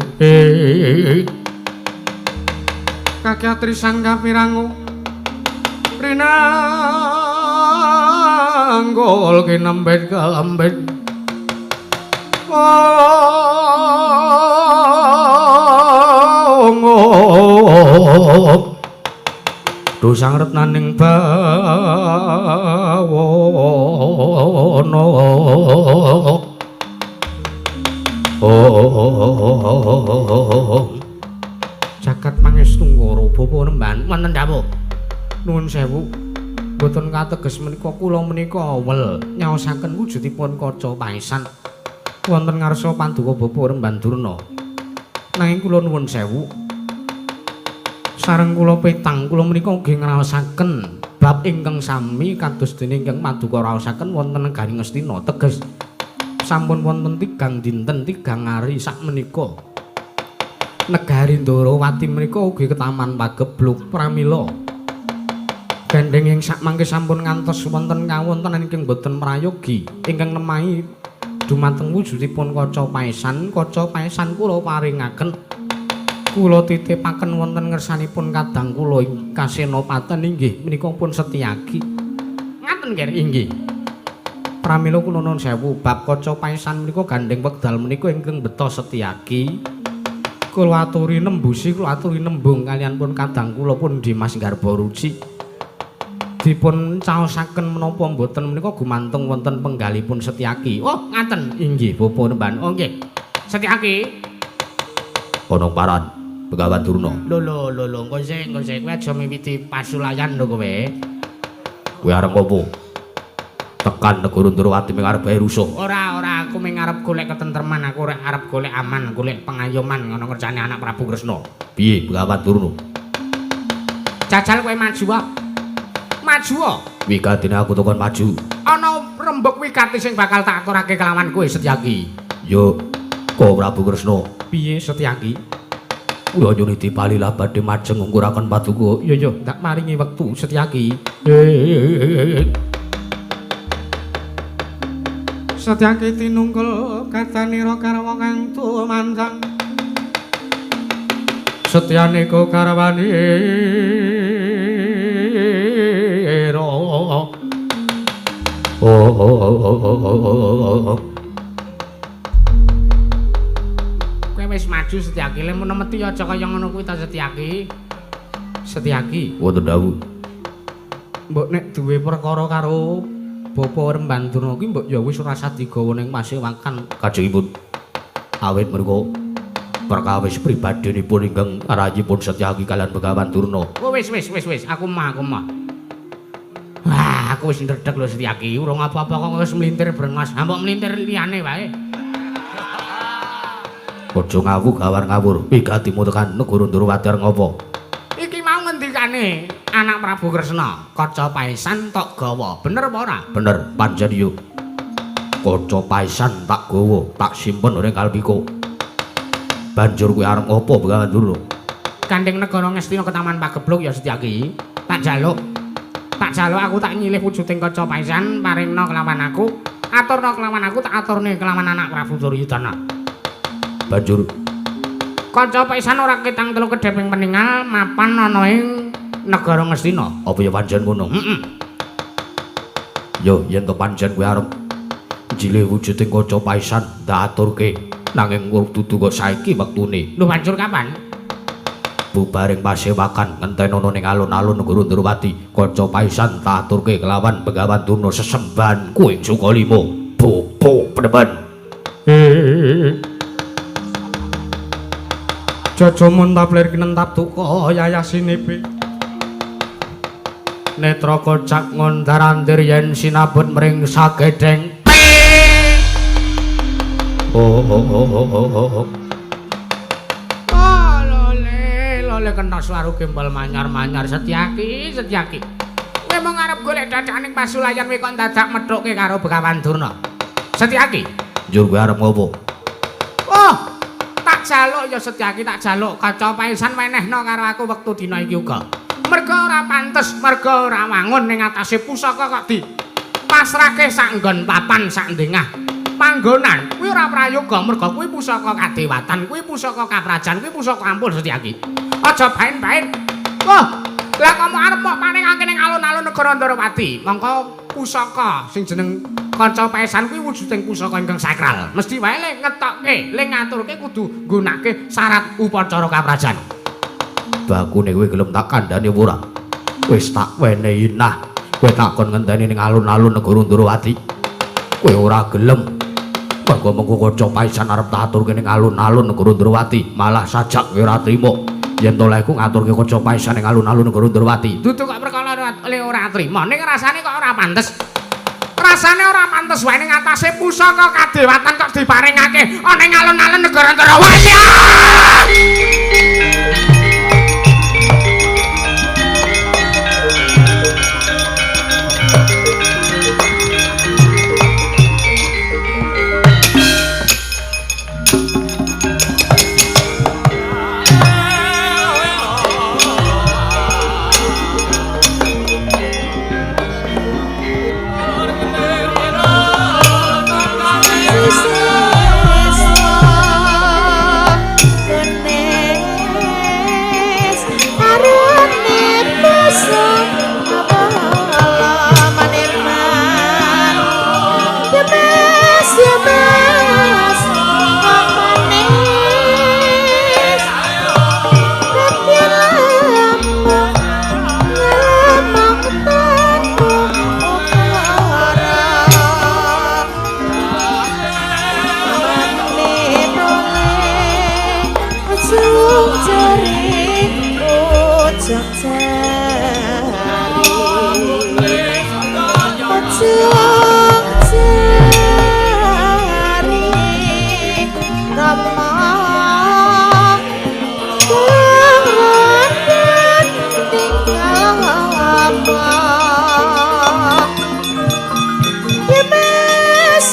Kakya trisang kapirangu rinanggul kinembet kelembet. Oh, dosang retnaning bawana. Oh, jagat pangestu ngoro bapa Nemban wonten dawuh. Nuwun sewu, mboten kateges menika kula menika awel nyaosaken wujudipun kaca paesan wonten ngarsa paduka bapa Remban Durna. Nanging kula nuwun sewu, sareng kula petang kula menika ugi ngraosaken bab ingkang sami kados dene ingkang paduka raosaken wonten negari Ngastina. Teges sampun wonten tigang dinten tigang ari sak menika. Negari Ndorowati menika ugi ketaman pagebluk pramila. Gandheng ing sakmangke sampun ngantos wonten kawontenan ingkang boten prayogi ingkang nemahi dumateng wujudipun kaca paesan, kaca paesan kula paringaken. Kula titipaken wonten ngersanipun kadang kula ing Kasenopaten inggih menika pun Setyaki. Ngaten nggih inggih. Pramila kula nuwun sewu bab kaca paesan menika gandheng wekdal menika ingkang beto Setyaki. Kula aturi nembusi, kula aturi nembung kaliyan pun kadang kula pun Dimas Garbaruci. Dipun caosaken menapa mboten menika gumantung wonten penggalipun Setyaki. Oh, ngaten inggih Bapak Nemban. Oh nggih. Setyaki. Ana paran Begawan Durna. Lho lho lho lho, engko sik kowe aja miwiti pasulayan lho kowe. Kowe arep opo? Tekan negara Ndorowati ming arep bae rusuh. Ora, ora, aku ming arep golek ketentreman, aku ora arep golek aman, golek pengayoman ngono kerjane anak Prabu Kresna. Piye Begawan Durna? Jajal kowe maju wae. Maju wae. Wigatine aku tekon maju. Ana rembug wigati sing bakal tak aturake kelawan kowe Setyaki. Yo, ko Prabu Kresna. Piye Setyaki? Kula nyuwun dipalilah badhe majeng ngungkuraken paduka. Yo yo, tak maringi wektu Setyaki. Setyaki tinungkul katanira karwa kang tumandang. Setyaneka karwanira. Oh oh oh oh oh. Kowe wis maju Setyaki, lek mun meti aja kaya ngono kuwi ta Setyaki. Setyaki, wonten dawuh. Mbok nek duwe perkara karo Bapak Remban Durna kuwi mbok ya wis ora usah digawa ning pasewakan kajengipun. Awit menika perkawis pribadinipun ingkang rayipun Setyaki kaliyan Begawan Durna. Oh wis wis wis wis, aku mah aku mah. Wah, aku wis ndredeg lho Setyaki, urung apa-apa kok wis mlintir brengos. Ha mbok mlintir liyane wae. Aja ngawur gawar ngawur, wigatimu tekan negara Ndorowati arep ngopo? Iki mau ngendikane anak Prabu Kresna, kaca paesan tok gawa. Bener apa ora? Bener, pancen yo. Kaca paesan tak gawa, tak simpen ning kalpika. Banjur kowe arep ngopo Begawan Durna? Gandeng negara Ngastina ketaman pagebluk ya Setyaki. Tak jaluk. Tak jaluk aku tak nyilih wujuding kaca paesan paringna kelawan aku, aturna kelawan aku tak aturne kelawan anak Prabu Duryudana. Banjur kaca paesan ora ketang telu kedheping peningal mapan ana ing negara Ngastina. Apa ya pancen ngono? Heeh. Yo yen to pancen kowe arep njilih wujuding kaca paesan ndak aturke, nanging dudu kok saiki wektune. Lho banjur kapan? Bubaring pasewakan ngentenono ning alun-alun negara Ndorowati, kaca paesan tak aturke kelawan Begawan Durna sesembahanku ing Sukalima. Bopo penemen. Jajamun taplir kinentap duka yayasinipi. Netra kocak ngondarandir yen sinabut mring sagedheng. Oh oh oh oh oh oh. Oh lole lole kena suara gembal manyar-manyar Setyaki Setyaki. Kowe mung arep golek dadakan ing pasulayan kowe kok dadak methuke karo Begawan Durna. Setyaki, njur kowe arep ngopo? Oh, tak jaluk ya Setyaki, tak jaluk kaca paesan wenehno karo aku wektu dina iki uga. Merga ora pantes, merga ora wangun ning atase pusaka kok di pasrahke sak nggon papan sak ndengah panggonan. Kuwi ora prayoga merga kuwi pusaka kadewatan, kuwi pusaka kaprajan, kuwi pusaka ampul Setyaki. Aja baen-baen. Wah, lah kok arep mok paringake ning alun-alun negara Ndorowati. Mongko pusaka sing jeneng kanca paesan kuwi wujuding pusaka ingkang sakral. Mesti wae le ngetokke, le ngaturke kudu nggunake syarat upacara kaprajan. Bakune kowe gelem tak kandhani apa ora? Wis tak wenehi nah. Kowe takon ngenteni ning alun-alun negara Ndorowati. Kowe ora gelem. Mergo mengko kanca paesan arep tak aturke ning alun-alun negara Ndorowati, malah sajak kowe ora trima. Yen to lehku ngaturke kanca paesan ning alun-alun negara Ndorowati. Dudu kok perkara le ora trima, ning rasane kok ora pantes. Rasane ora pantes wae ning atase pusaka kadewatan kok diparingake ana ning alun-alun negara Ndorowati.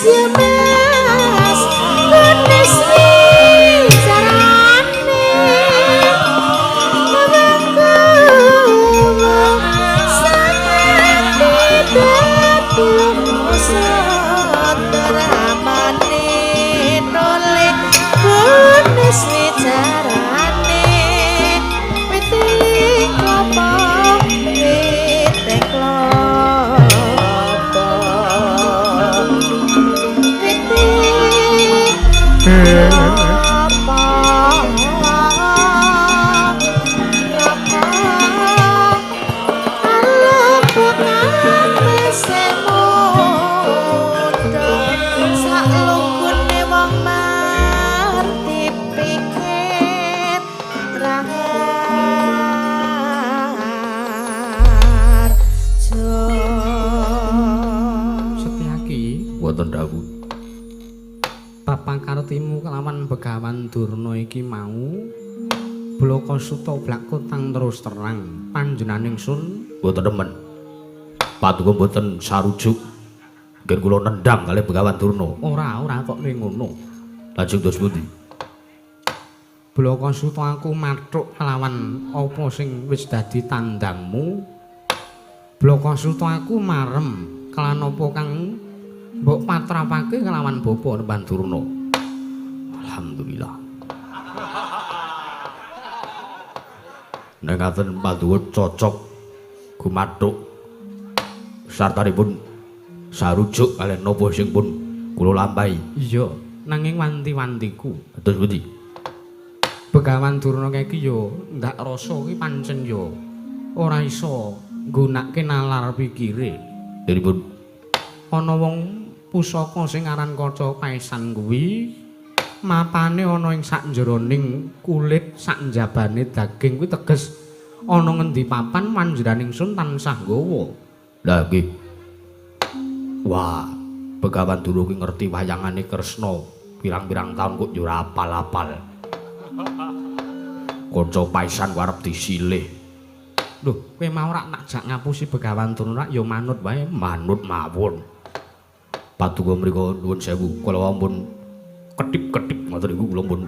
Mas kunis wicarane wong sakti dadi usah ramane noleh kunis wicarane witing klopo witing klopo witing klopo Setyaki Wonten dawuh. Bapak Kartimu kelawan Begawan Durna iki mau Blaka Suta blakutang terus terang panjenenganing sun Mboten remen. Paduka mboten sarujuk. Nggih kula nendang kalih Begawan Durna. Ora ora kok ning ngono. Lajeng dos pundi? Blaka Suta aku mathuk kelawan apa sing wis dadi tandangmu. Blaka Suta aku marem kelan apa kang mbok patrapake kelawan Bapa Nemban Durna. Alhamdulillah. Nek ngaten paduka cocok gumathuk sartanipun sarujuk kalih napa sing pun kula lampahi. Iya, nanging wanti-wantiku. Terus pundi? Begawan Durna iki ya ndak rasa iki pancen ya ora iso nggunakake nalar pikire. Pripun? Ana wong pusaka sing aran kaca paesan kuwi mapane ana ing sakjroning kulit saknjabane daging kuwi teges ana ngendi papan panjenenganing sun tansah nggawa. Lah nggih. Wah, Begawan Durna kuwi ngerti wayangane Kresna pirang-pirang taun kok yo ora apal-apal. Kanca paesan ku arep disilih. Lho, kowe mau rak tak jak ngapusi Begawan Durna rak ya manut wae, manut mawon. Paduka mriku nuwun sewu, kula ampun kedip-kedip ngoten niku kula pun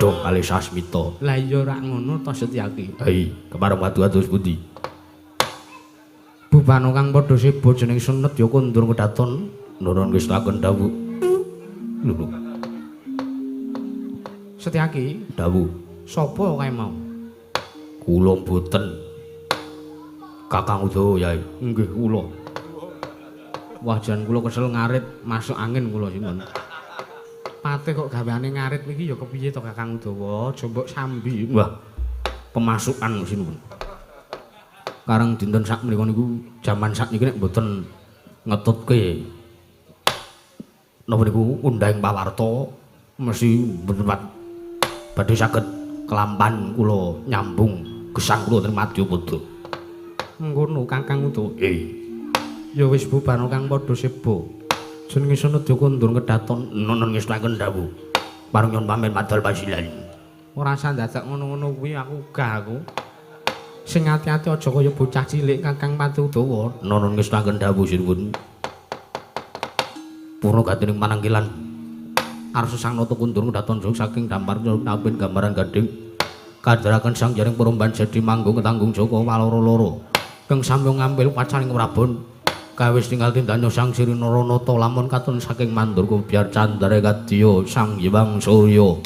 dong kalih sasmita. Lah iya rak ngono to Setyaki. Hei, kepareng paduka terus pundi? Bubano kang padha seba jeneng Sunet ya kondur kedaton nuwun ngestaken dawuh. Lho. Setyaki, dawuh. Sapa kae mau? Kula mboten. Kakang Udawa, Yai. Nggih kula. Wah, jan kula kesel ngarit masuk angin kula sinten. Pate kok gaweane ngarit niki ya kepiye to Kakang Udawa? Aja mbok sambi. Wah, pemasukan sinuwun. Karang dinten sak menika niku jaman sakniki nek mboten ngetutke napa niku undhahing pawarta mesti mboten badhe saged kelampan kula nyambung gesang kula teng Madyapada. Ngono Kakang Udawa. Nggih. Ya wis bubano kang padha seba. Jenenge Sunedya kondur kedaton nuwun ngestaken dawuh. Pareng nyuwun pamit madal pasilan. Ora usah dadak ngono-ngono kuwi aku gah aku. Sing ati-ati aja kaya bocah cilik Kakang Pati Udawa. Nuwun ngestaken dawuh sinuwun. Purna gatining panangkilan arsa sang nata kundur kedaton saking dampar napin gambaran gading. Kandharaken sang jaring peromban jadi manggung ketanggung Joko waloro-loro. Kang samya ngambil pacaring Prabon. Kawis tinggal tindanya sang Sri Naranata lamun katon saking mandurku biar candare kadya Sang Hyang Surya.